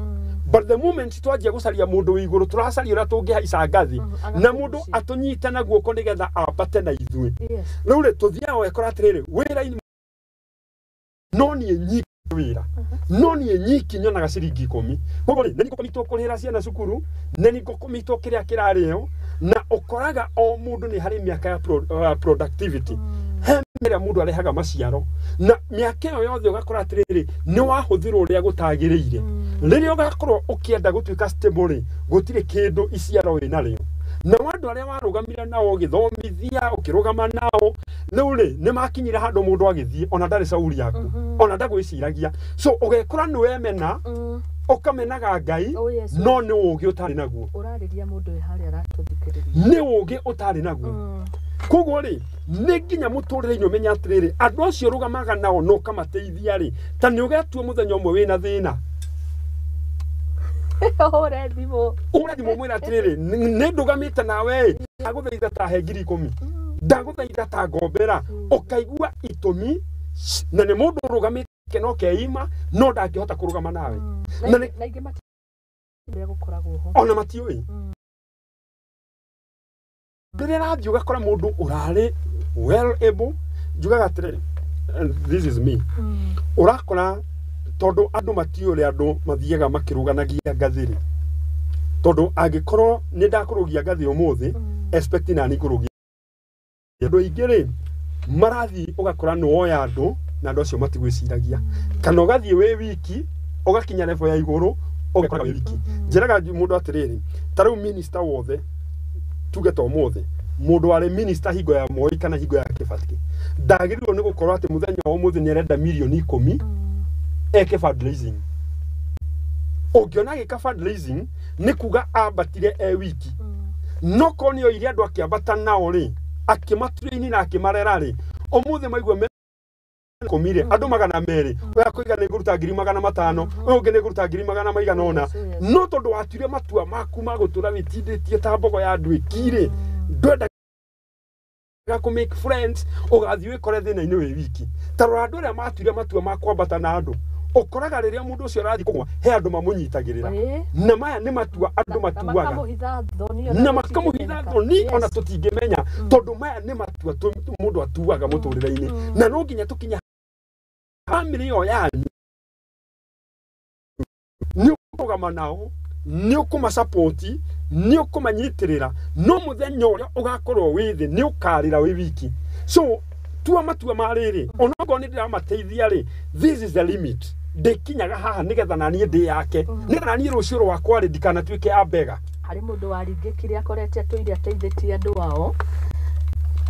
But the moment twanjia gũcaria mũndũ wĩ igũrũ, tũracaria ũrĩa tũngĩhaica ngathi na mũndũ atũnyite na guoko nĩgetha ambate na ithuĩ. Rĩu rĩ, tũthiaga ũgekora atĩrĩrĩ, wĩra-inĩ no niĩ nyiki wĩra, no niĩ nyiki nyonaga ciringi 10, koguo rĩ, nĩ ngũkomitwo kũrĩhĩra ciana cukuru, nĩ ngũkomitwo kĩrĩa kĩrarĩo. Na ũkoraga o mũndũ nĩ harĩ mĩaka ya productivity, he ĩrĩa mũndũ arehaga maciaro, na mĩaka ĩyo yothe ũgakora atĩrĩrĩ, nĩ wahũthĩrwo ũrĩa gũtagĩrĩire. Rĩrĩa ũgakorwo ũkĩenda gũtuĩka stable rĩ, gũtirĩ kĩndũ iciaro wĩ narĩo. Na andũ arĩa warũgamire nao ũgĩthomithia, ũkĩrũgama nao, rĩu rĩ, nĩ makinyire handũ mũndũ agĩthiĩ ona ndarĩ cauri yaku, ona ndagwĩciragia. So ũgekora nĩ wemena, ũkamenaga Ngai, no nĩ ũũgĩ ũtarĩ naguo. Ũrarĩria mũndũ wĩ harĩa aratũthikĩrĩria. Nĩ ũũgĩ ũtarĩ naguo. Koguo rĩ, nĩ nginya mũtũrĩre-inĩ ũmenye atĩrĩrĩ, andũ acio ũrũgamaga nao na ũkamateithia rĩ, ta nĩ ũgetua mũthenya ũmwe wĩna thĩna, ũhũre thimũ, ũhũre thimũ mwĩre atĩrĩrĩ, nĩ ndũgamĩte nawe, ndagũthaitha ta he ngiri 10, ndagũthaitha ta ngombera, ũkaigua itũmi, na nĩ mũndũ ũrũgamĩte Gĩkeno keima no ndangĩhota kũrũgama nawe. Na Na ingĩ ũrĩa gũkoragwo ho. Ona matiũĩ. Rĩrĩa rathiĩ ũgakora mũndũ ũrarĩ well able, njugaga atĩrĩrĩ, and this is me, ũrakora tondũ andũ matiũĩ ũrĩa andũ mathiaga makĩrũganagia ngathĩ rĩ, tondũ angĩkorwo nĩ ndakũrũgia ngathĩ ũmũthĩ, expect nani ngũrũgia. Andũ aingĩ rĩ marathiĩ ũgakora nĩ woya andũ na andũ acio matigwĩciragia, kana ũgathiĩ wĩ wiki ũgakinya level ya igũrũ ũgekora wĩ wiki. Njĩraga mũndũ atĩrĩrĩ, ta rĩu minister wothe, tuge ta ũmũthĩ mũndũ warĩ minister hingo ya Moi kana hingo ya Kibaki, ndagĩrĩirwo nĩ gũkorwo atĩ mũthenya wa ũmũthĩ nĩ arenda mirioni 10 eke fundraising. Ũngĩona agĩka fundraising nĩ kuga ambatire e wiki. No korwo nĩ oire andũ akĩambata nao rĩ, akĩmatrain na akĩmarera rĩ, ũmũthĩ maigua me 10 rĩ, andũ 200, ũyũ akũiga nĩ ngũruta 500,000, ũyũ ũngĩ nĩ ngũruta ngiri magana maigana ũna. No tondũ watuire matua maku ma gũtũra wĩtindĩtie ta mbogo ya ndwĩki rĩ, ndwendaga kũ make friends, ũgathiĩ wĩkore thĩna-inĩ wĩ wiki. Ta rora andũ arĩa matuire matua ma kwambata na andũ, ũkoraga rĩrĩa mũndũ ũcio arathiĩ kũgwa he andũ mamũnyitagĩrĩra. Na maya nĩ matua andũ Na matuaga. Makamũhitha thoni ona Na makamũhitha tũtingĩmenyeka. Thoni ona tũtingĩmenya, tondũ maya nĩ matua mũndũ atuaga mũtũrĩre-inĩ. Na no nginya tũkinya family ĩyo yanyu nĩ ũkũrũgama nao, nĩ ũkũmasupport, nĩ ũkũmanyitĩrĩra, no mũthenya ũrĩa ũgakorwo wĩ thĩ nĩ ũkarĩra wĩ wiki. So tua matua ma rĩrĩ, onokorwo nĩ ndĩramateithia rĩ, this is the limit ndĩkinyaga haha, nĩgetha naniĩ ndĩ yake, nĩgetha naniĩ rũciũ rwakwa rĩ ndikanatuĩke a mbega. Harĩ mũndũ waringĩkire akorete atũire ateithĩtie andũ ao,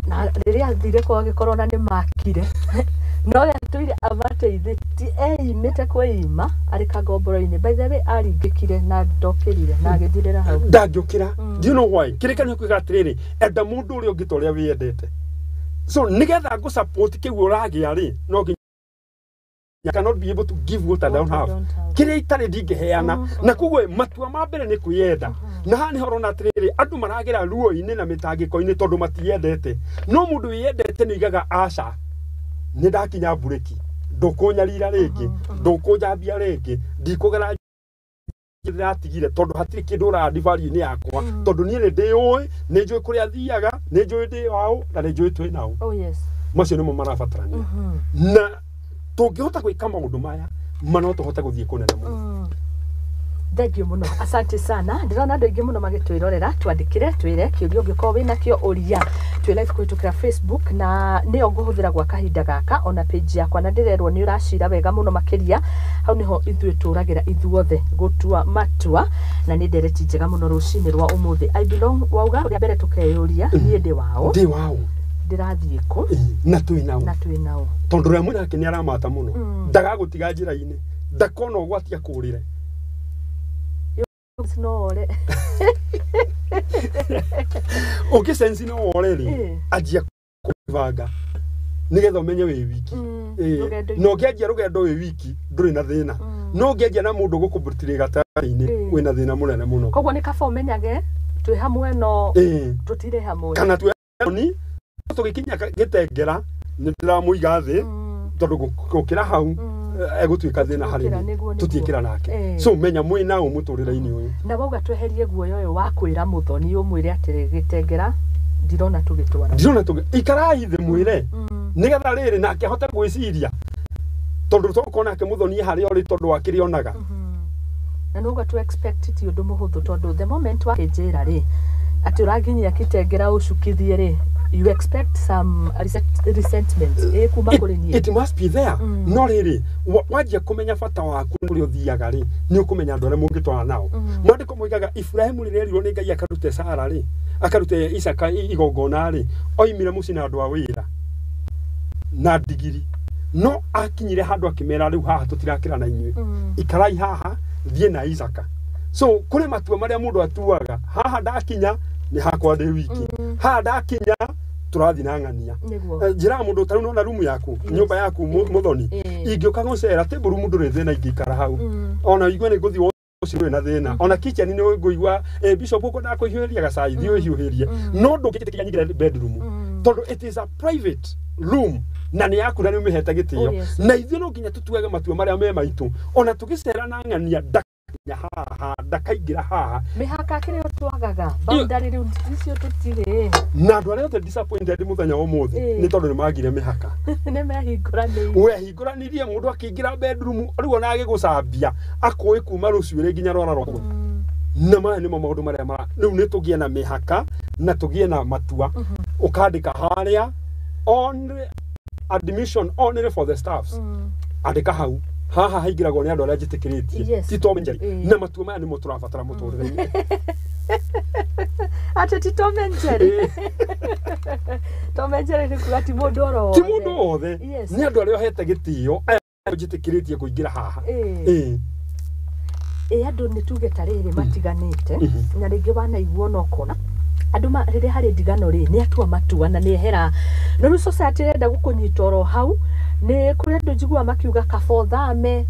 na rĩrĩa athire kwao agĩkorwo na nĩ makire, no we atũire amateithĩtie eimĩte kwĩima arĩ kagomboro-inĩ. By the way, aringĩkire na ndokĩrire na agĩthirĩra hau. Ndangĩũkĩra. Do you know why? Kĩrĩkanĩro kiuga atĩrĩrĩ, enda mũndũ ũrĩa ũngĩ ta ũrĩa wĩyendete. So nĩgetha ngũ support kĩu ũragĩa rĩ, no nginya I cannot be able to give what I don't What I have. don't have. Kĩrĩa itarĩ ndingĩheana. Na koguo matua ma mbere nĩ kwĩyenda. Na haha nĩho ũrona atĩrĩrĩ, andũ maragera ruo-inĩ na mĩtangĩko-inĩ tondũ matiyendete. No mũndũ wĩyendete nĩ oigaga, aca, nĩ ndakinya mburĩki, ndũkũnyarira rĩngĩ, ndũkũnjambia rĩngĩ, ndikũgera ndĩratigire, tondũ hatirĩ kĩndũ ũrandi value-inĩ yakwa, tondũ niĩ nĩ ndĩũĩ, nĩ njũĩ kũrĩa thiaga, nĩ njũĩ ndĩ waũ na nĩ njũĩ twĩ naũ. Macio nĩmo marabatarania. Na tũngĩhota gwĩka maũndũ maya ma, no tũhote gũthiĩ kũnene mũno. Thank you mũno, asante sana. Ndĩrona andũ aingĩ mũno magĩtwĩrorera. Twandĩkĩre, twĩre kĩũria ũngĩkorwo wĩna kĩo, ũria twĩ live kũhĩtũkĩra Facebook, na nĩyo ngũhũthĩra gwa kahinda gaka, ona page yakwa, na ndĩrerwo nĩ ũracira wega mũno makĩria. Hau nĩho ithuĩ tũragĩra ithuothe gũtua matua, na nĩ ndereti njega mũno rũcinĩ rwa ũmũthĩ. I belong wauga rĩa mbere tũkeyũria, niĩ ndĩ waũ? Ndĩ waũ? Ndĩrathiĩ kũ? Ĩĩ, na twĩ naũ? Na twĩ naũ? Tondũ ũrĩa mwĩnake nĩ aramata mũno, ndagagũtiga njĩra-inĩ, ndakona ũgwati akũrĩre. No ore. Ũngĩ sense no wore rĩ, anjia kwĩbanga nĩgetha ũmenye wĩ wiki. Rũgendo-inĩ. Na ũngĩanjia rũgendo wĩ wiki ndũrĩ na thĩna, no ũngĩanjia na mũndũ gũkũbutĩrĩ gatagatĩ-inĩ, wĩna thĩna mũnene mũno. Koguo nĩ kaba ũmenyage twĩ hamwe no tũtirĩ hamwe. Kana twĩ tũgĩkinya gĩtengera nĩ ndĩramũiga thĩ, tondũ gũkĩra hau egũtuĩka thĩna harĩ Gũkĩra, niĩ. nĩguo, nĩguo. Tũtiĩkĩra nake. So menya mwĩ naũ mũtũrĩre-inĩ ũyũ. Na wauga tweherie guoya ũyũ wa kwĩra mũthoni, ũmwĩre atĩrĩ, gĩtengera ndirona tũgĩtwara. Ndirona tũgĩ ikarai thĩ mwĩre, nĩgetha rĩrĩ nake ahote gwĩciria, tondũ tokorwo nake mũthoni harĩa ũrĩ tondũ wa kĩrĩa onaga. Na nĩuga tu expect ti ũndũ mũhũthũ, tondũ the moment wakĩnjĩra rĩ atĩ ũranginyia kitengera ũcukithie rĩ, you expect some resentment ĩ kuma kũrĩ niĩ. It must be there. No rĩrĩ, wanjia kũmenya bata waku kũrĩa ũthiaga rĩ, nĩ ũkũmenya andũ arĩa mũngĩtwara nao. Mwandĩko moigaga Ibrahimu rĩrĩa erirwo nĩ Ngai akarute Sara rĩ, akarute Isaka igongona rĩ, oimire mũciĩ na andũ a wĩra na ndigiri, no akinyire handũ akĩmera, rĩu haha tũtirakĩra na inyuĩ, ikarai haha, thiĩ na Isaka. So kũrĩ matua marĩa mũndũ atuaga, haha ndakinya nĩ hakwa ndĩ wiki, haha ndakinya tũrathiĩ na ng'ania. Njĩraga mũndũ, tarĩu nona rumu yaku, nyũmba yaku, mũthoni, ingĩũka gũcera table room ndũrĩ thĩna ingĩikara hau. Ona igue nĩ ngũthiĩ ũcio ndũrĩ na thĩna, ona kitchen nĩ ngũigua bishop ũkwendaga kũhiũhĩria gacai, thiĩ ũhiũhĩrie, no ndũngĩtĩkĩria nyingĩre bedroom, tondũ it is a private room. Na nĩ yaku na nĩ ũmĩhete gĩtĩo. Oh, yes. Na ithuĩ no nginya tũtuage matua marĩa me maitũ. Ona tũgĩcera na ng'ania ndakakinya haha, ndakaingĩra haha. Mĩhaka kĩrĩa twagaga boundary rĩu icio tũtirĩ. Na andũ arĩa othe disappointed mũthenya wa ũmũthĩ Ĩĩ. nĩ tondũ nĩ magire mĩhaka. Nĩ mehingũranĩire. Wehingũranirie mũndũ akĩingĩra bedroom rĩu ona agĩgũcambia akũĩ kuma rũcuĩrĩ nginya rwara rwaku. Na maya nĩmo maũndũ marĩa mara rĩu nĩ tũgĩe na mĩhaka na tũgĩe na matua. Ũkandĩka harĩa only admission only for the staffs. Andĩka hau haha haingĩragwo nĩ andũ arĩa njĩtĩkĩrĩtie. Yes. Ti Tom and Jerry. Ĩĩ. Na matua maya nĩmo tũrabatara mũtũrĩre-inĩ. Atĩ ti Tom and Jerry. Tom and Jerry nĩ kuga ti mũndũ oro Ti wothe. mũndũ wothe. Yes. Nĩ andũ arĩa ũhete gĩtĩo aya njĩtĩkĩrĩtie kũingĩra haha. Ĩĩ. Ĩĩ. Ĩ andũ nĩ tuge ta rĩrĩ matiganĩte Mhm. na rĩngĩ wanaigua ona ũkona andũ rĩrĩa harĩ ndigano rĩ nĩ atua matua na nĩ ehera no rĩu society ĩrenda gũkũnyita oro hau nĩ kũrĩ andũ njiguaga makiuga kaba ũthame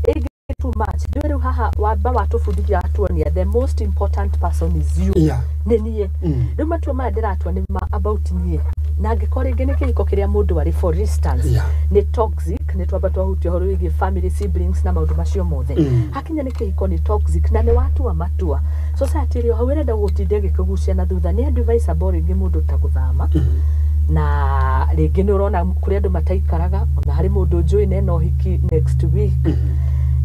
ĩngĩ too much. Ndũĩ rĩu haha wamba watũbundithia watuonia the most important person is you. Yeah. Nĩ niĩ. Rĩu matua maya ndĩratua nĩ ma about niĩ na angĩkorwo rĩngĩ nĩ kĩhiko kĩrĩa mũndũ arĩ for instance Yeah. nĩ toxic nĩ twamba twahutia ũhoro wĩgiĩ family siblings na maũndũ macio mothe. Hakinya nĩ kĩhiko nĩ toxic na nĩ watua matua society ĩrĩ o hau ĩrenda gũgũtinda ĩgĩkũgucia na thutha nĩ advisable rĩngĩ mũndũ ta gũthama na rĩngĩ nĩ ũrona kũrĩ andũ mataikaraga ona harĩ mũndũ njũĩ na ena ũhiki next week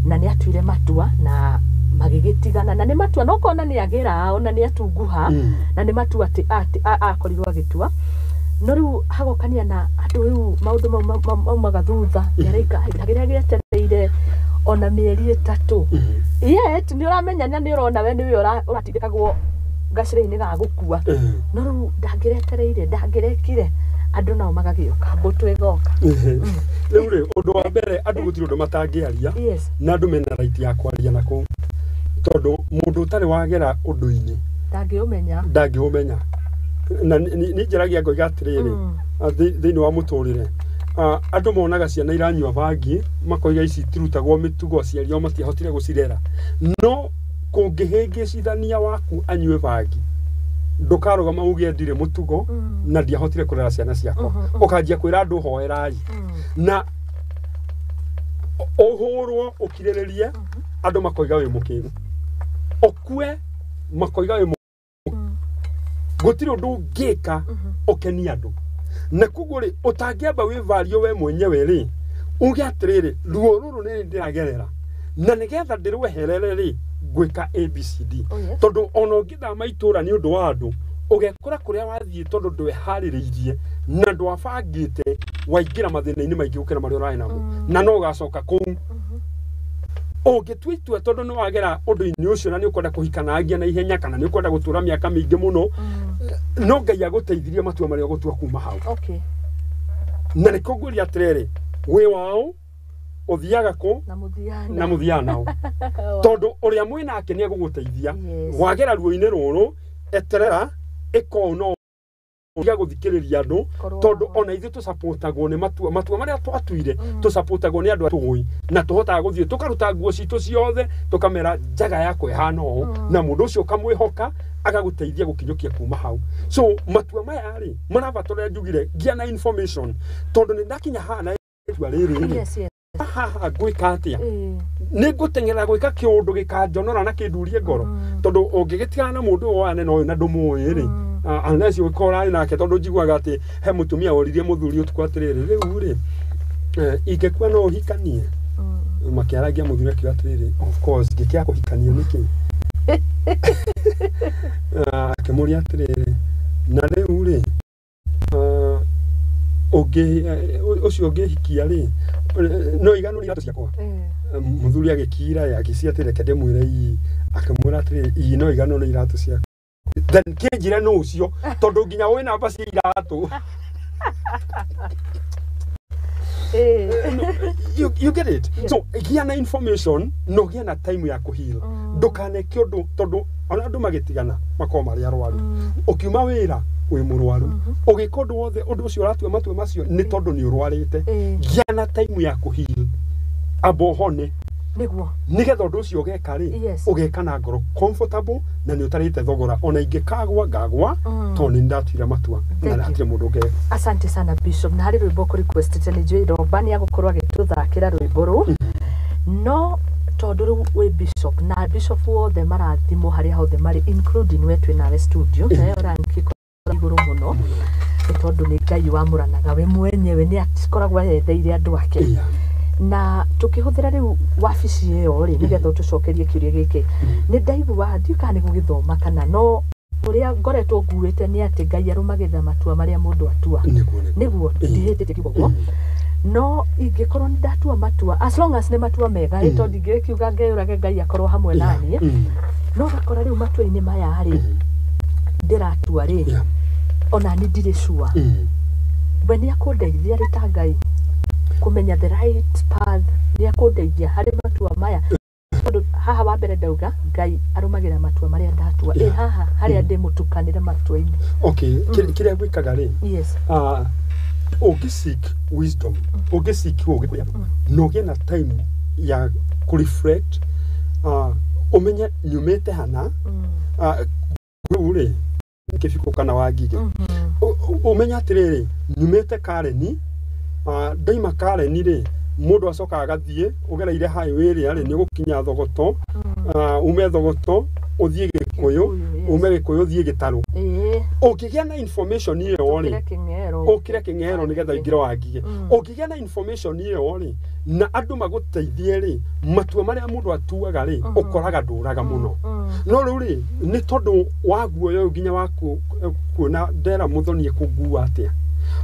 na nĩ atuire matua na magĩgĩtigana na nĩ matua no kona nĩ agĩra ona nĩ atunguha na nĩ matua atĩ akorirwo agĩtua no rĩu hagokania na andũ rĩu maũndũ mau maumaga thutha nĩaraika kĩrĩa gĩetereire ona mĩeri 3 yet nĩ ũramenya na nĩ ũrona we nĩwe ũratindĩkagwo gacĩra-inĩ ga gũkua no rĩu ndangĩretereire ndangĩrekire andũ nao magagĩũka mbũtũ ĩgoka. Rĩu rĩ ũndũ wa mbere andũ gũtirĩ ũndũ matangĩaria Yes. na andũ mena right ya kwaria na kũu tondũ mũndũ ũtarĩ wagera ũndũ-inĩ ndangĩũmenya ndangĩũmenya na nĩ njaragia ngoiga atĩrĩrĩ thĩinĩ wa mũtũrĩre andũ monaga ciana iranyua bangi makoiga ici itirutagwo mĩtugo aciari ao matiahotire gũcirera no kũngĩhĩngĩcithania waku anyue bangi ndũkarũgama uge ndirĩ mũtugo na ndiahotire kũrera ciana ciakwa ũkanjia kwĩra andũ hoerai na ũhũrwo ũkirĩrĩrie andũ makoiga wĩ mũkĩgu ũkue makoiga wĩ gũtirĩ ũndũ ũngĩka ũkenie andũ na koguo rĩ ũtangĩamba wĩvario we mwenyewe rĩ uge atĩrĩrĩ ruo rũrũ nĩ ndĩragerera na nĩgetha ndĩrweherere rĩ ngwĩka ABCD. Oh, yes. Tondũ ona ũngĩthama itũra nĩ ũndũ wa andũ ũgekora kũrĩa wathiĩ tondũ ndweharĩrĩirie na ndwabangĩte waingĩra mathĩna-inĩ maingĩ gũkĩra marĩa ũrarĩ namo na no ũgacoka kũu ũngĩtua itua tondũ nĩ wagera ũndũ-inĩ ũcio na nĩ ũkwenda kũhikanagia na ihenya kana nĩ ũkwenda gũtũra mĩaka mĩingĩ mũno no Ngai agũteithirie matua marĩa ũgũtua kuma hau. Okay. Na nĩkĩo ngwĩria atĩrĩrĩ wĩ wao ũthiaga kũ na na mũthia nao tondũ ũrĩa mwĩ nake nĩ egũgũteithia. Yes. Wagera ruo-inĩ rũrũ eterera ĩka ũũ no tiga gũthikĩrĩria andũ tondũ ona ithuĩ tũcapotagwo nĩ matua matua marĩa twatuire tũcapotagwo nĩ andũ tũĩ na tũhotaga gũthiĩ tũkaruta nguo citũ ciothe tũkamera njaga yakwa ĩhana ũũ na mũndũ ũcio ũkamwĩhoka agagũteithia gũkinyũkia kuma hau. So matua maya rĩ marabatara njugire ngia na information tondũ nĩ ndakinya haha na itua rĩrĩ rĩ Yes, yes. haha ngwĩka atĩa Ĩĩ. nĩ ngũteng'era gwĩka kĩũndũ gĩkanjonora na kĩndurie ngoro tondũ ũngĩgĩtigana na mũndũ ũyũ wane na ũyũ na ndũmũĩ rĩ unless ũgĩkorwo ũrarĩ nake tondũ njiguaga atĩ he mũtumia woririe mũthuri ũtukũ atĩrĩrĩ rĩu rĩ ingĩkua no ũhikanie makĩaragia mũthuri akiuga atĩrĩrĩ of course ngĩkĩaga kũhikania nĩkĩ akĩmũria atĩrĩrĩ na rĩu rĩ ũngĩ ũcio ũngĩhikia rĩ no iganũrie iratũ ciakwa. Ĩĩ. Mũthuri agĩkira agĩcia atĩ reke ndĩmwĩre ii akĩmwĩra atĩrĩrĩ ii no iganũre iratũ ciakwa then kĩnjĩre nũ ũcio tondũ nginya wĩ namba cia iratũ. Ĩĩ. You get it? Yes. So gĩa na information no gĩa na time ya kũheal ndũkaneke ũndũ tondũ ona andũ magĩtigana makoragwo marĩ arwaru ũkiuma wĩra wĩ mũrwaru ũgĩka ũndũ wothe ũndũ ũcio ũratua matua macio nĩ tondũ nĩ ũrwarĩte. Ĩĩ. Gĩa na time ya kũheal amba ũhone. Nĩguo. Nĩgetha ũndũ ũcio ũgeka rĩ, ũgeka na ngoro comfortable na nĩ ũtarĩte thogora ona ingĩkagwa ngagwa tondũ nĩ ndatuire matua na hatirĩ mũndũ ũngĩ. Asante sana Bishop, na harĩ rwĩmbo kũ-requestĩte nĩ njũĩ Roba nĩ agũkorwo agĩtũthakĩra rwĩmbo rũu. No tondũ rĩu wĩ bishop na bishop wothe marathimwo harĩa hothe marĩ including we twĩ nawe studio, nayo rank ĩkoragwo igũrũ mũno nĩ tondũ nĩ Ngai wamũranaga we mwenyewe, nĩ akoragwo eyetheire andũ ake. Na tukĩhũthĩra rĩu wabici ĩyo rĩ, nĩgetha ũtũcokerie kĩũria gĩkĩ, nĩ ndaigua ndiũĩ kana nĩ gũgĩthoma kana no ũrĩa ngoretwo nguĩte nĩ atĩ Ngai arũmagĩrĩra matua marĩa mũndũ atua. Nĩguo ndihĩtĩtie kiugo ũguo. No ingĩkorwo nĩ ndatua matua, as long as nĩ matua mega, ĩ tondũ ndingĩkiuga ngeyũrage Ngai akorwo hamwe naniĩ. No ũgakora rĩu matua-inĩ maya rĩ, ndĩratua rĩ, ona niĩ ndirĩ sure we nĩ akũndeithia rĩ ta Ngai kũmenya the right path, nĩ akũndeithia harĩ matua maya. Tondũ haha wa mbere ndauga Ngai arũmagĩrĩra matua marĩa ndatua, ĩ haha harĩa ndĩmũtukanĩre matua-inĩ. Okay, kĩrĩa gwĩkaga rĩ, yes, ũngĩ seek wisdom, ũngĩ seek ũũgĩ kũrĩ andũ, na ũgĩe na time ya kũ reflect, ũmenye nyumĩte hana, rĩu rĩ kĩbiko kana Wangigĩ, ũmenye atĩrĩrĩ nyumĩte Kareni, ndaima Kareni rĩ, mũndũ acokaga agathiĩ ũgereire highway ĩrĩa rĩ, nĩ ũgũkinya Thogoto, ume Thogoto ũthiĩ Gĩkũyũ, ume Gĩkũyũ ũthiĩ Gĩtarũ. Ũngĩgĩa na information ĩyo rĩ, ũkĩre Kĩng'ero nĩgetha ũingĩre Wangigĩ. Ũngĩgĩa na information ĩyo rĩ, na andũ magũteithie rĩ, matua marĩa mũndũ atuaga rĩ, ũkoraga ndũraga mũno. No rĩu rĩ, nĩ tondũ wa guoya ũyũ nginya wa kuona ndera mũthoni ekũngua atĩa.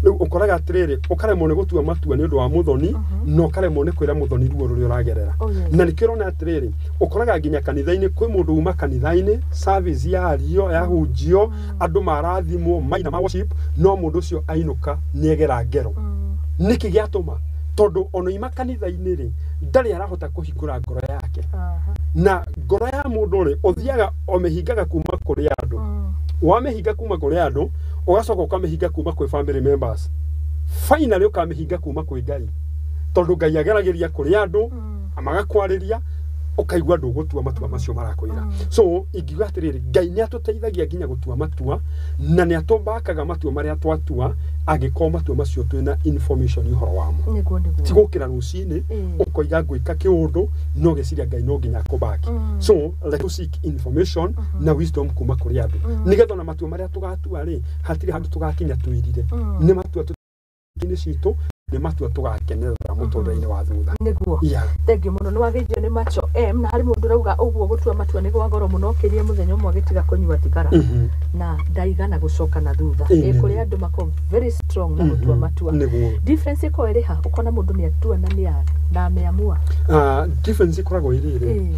Rĩu ũkoraga atĩrĩrĩ, ũkaremwo nĩ gũtua matua nĩ ũndũ wa mũthoni, na ũkaremwo nĩ kwĩra mũthoni ruo rũrĩa ũragerera. Na nĩkĩo ũrona atĩrĩrĩ, ũkoraga nginya kanitha-inĩ kwĩ mũndũ uma kanitha-inĩ, service yario, yahunjio, andũ marathimwo, maina ma worship, no mũndũ ũcio ainũka nĩegera ngero. Nĩkĩ gĩatũma? Tondũ ona ima kanitha-inĩ rĩ, ndarĩ arahota kũhingũra ngoro yake. Na ngoro ya mũndũ rĩ, ũthiaga ũmĩhingaga kuma kũrĩ andũ. Wamĩhinga kuma kũrĩ andũ, ũgacoka ũkamĩhinga kuma kwĩ family members. Finally ũkamĩhinga kuma kwĩ Ngai. Tondũ Ngai ageragĩria kũrĩ andũ, magakwarĩria, ũkaigua ndũgũtua matua macio marakwĩra. So ingiuga atĩrĩrĩ, Ngai nĩ atũteithagia nginya gũtua matua, na nĩ atũmbakaga matua marĩa twatua, angĩkorwo matua macio twĩna information ũhoro wamo. Ti gũkĩra rũcinĩ ũkoiga ngwĩka kĩũndũ, no ũgeciria Ngai no nginya akũbaki. So let us seek information na wisdom kuma kũrĩ andũ, nĩgetha ona matua marĩa tũgatua rĩ, hatirĩ handũ tũgakinya twĩrire. Nĩ matua tũinĩ citũ, nĩ matua tũgakenerera mũtũrĩre-inĩ wa thutha. Nĩguo. Thank you mũno, nĩ wageithio nĩ Macho M. Na harĩ mũndũ ũrauga ũguo gũtua matua nĩ gwa goro mũno, ũkĩrie mũthenya ũmwe agĩtiga kũnyua thigara na ndaigana gũcoka na thutha. Ĩ kũrĩ andũ makoragwo very strong na gũtua matua. Difference ĩkoragwo ĩrĩ ha? Ũkona mũndũ nĩ atua na nĩ ameamua. Difference ĩkoragwo ĩrĩ rĩ,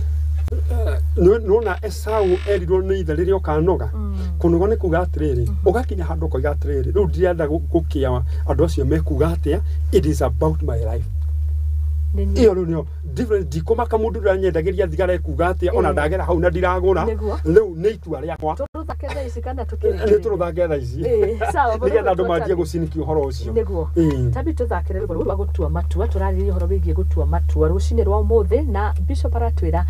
nĩwona Esau erirwo nĩ ithe rĩrĩa ũkanoga. Kũnoga nĩ kuga atĩrĩrĩ, ũgakinya handũ ũkoiga atĩrĩrĩ, rĩu ndirenda gũkĩa andũ acio mekuga atĩa, it is about my life. Ĩyo rĩu nĩyo difference. Ndikũmaka mũndũ ũrĩa nyendagĩria thigara ekuga atĩa, ona ndagera hau na ndiragũra, rĩu nĩ itua rĩakwa. Tũrũthake thaa ici kana tũkĩrĩkĩrĩrie? Nĩ tũrũthake thaa ici. Nĩgetha andũ manjie gũcinikia ũhoro ũcio. Nĩguo. Tambi tũthakĩre rwĩmbo rwa gũtua matua, tũrarĩrĩria ũhoro wĩgiĩ gũtua matua rũcinĩ rwa ũmũthĩ, na Bishop aratwĩra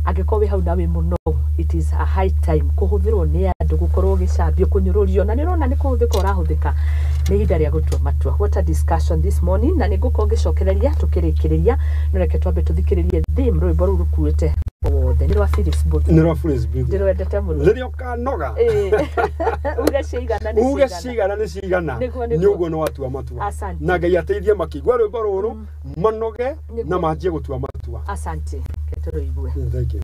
angĩkorwo wĩ hau na wĩ mũnogu, it is a high time kũhũthĩrwo nĩ andũ, gũkorwo ũgĩcambio, kũnyũrũrio, na nĩ ũrona nĩ kũhũthĩka ũrahũthĩka, nĩ ihinda rĩa gũtua matua. What a discussion this morning, na nĩ ngũkorwo ngĩcokereria tũkĩrĩkĩrĩria, no reke twambe tũthikĩrĩrie theme, rwĩmbo rũu rũkuĩte wothe nĩ rwa Phyllis Booth. Nĩ rwa Phyllis Booth. Ndĩrwendete mũno. Rĩrĩa ũkanoga, uge cigana nĩ uge cigana nĩ cigana, nĩ ũguo nĩ watua matua. Na Ngai ateithie makĩigua rwĩmbo rũrũ, manoge na manjie gũtua matua. Asante. Reke tũrũigue. Thank you.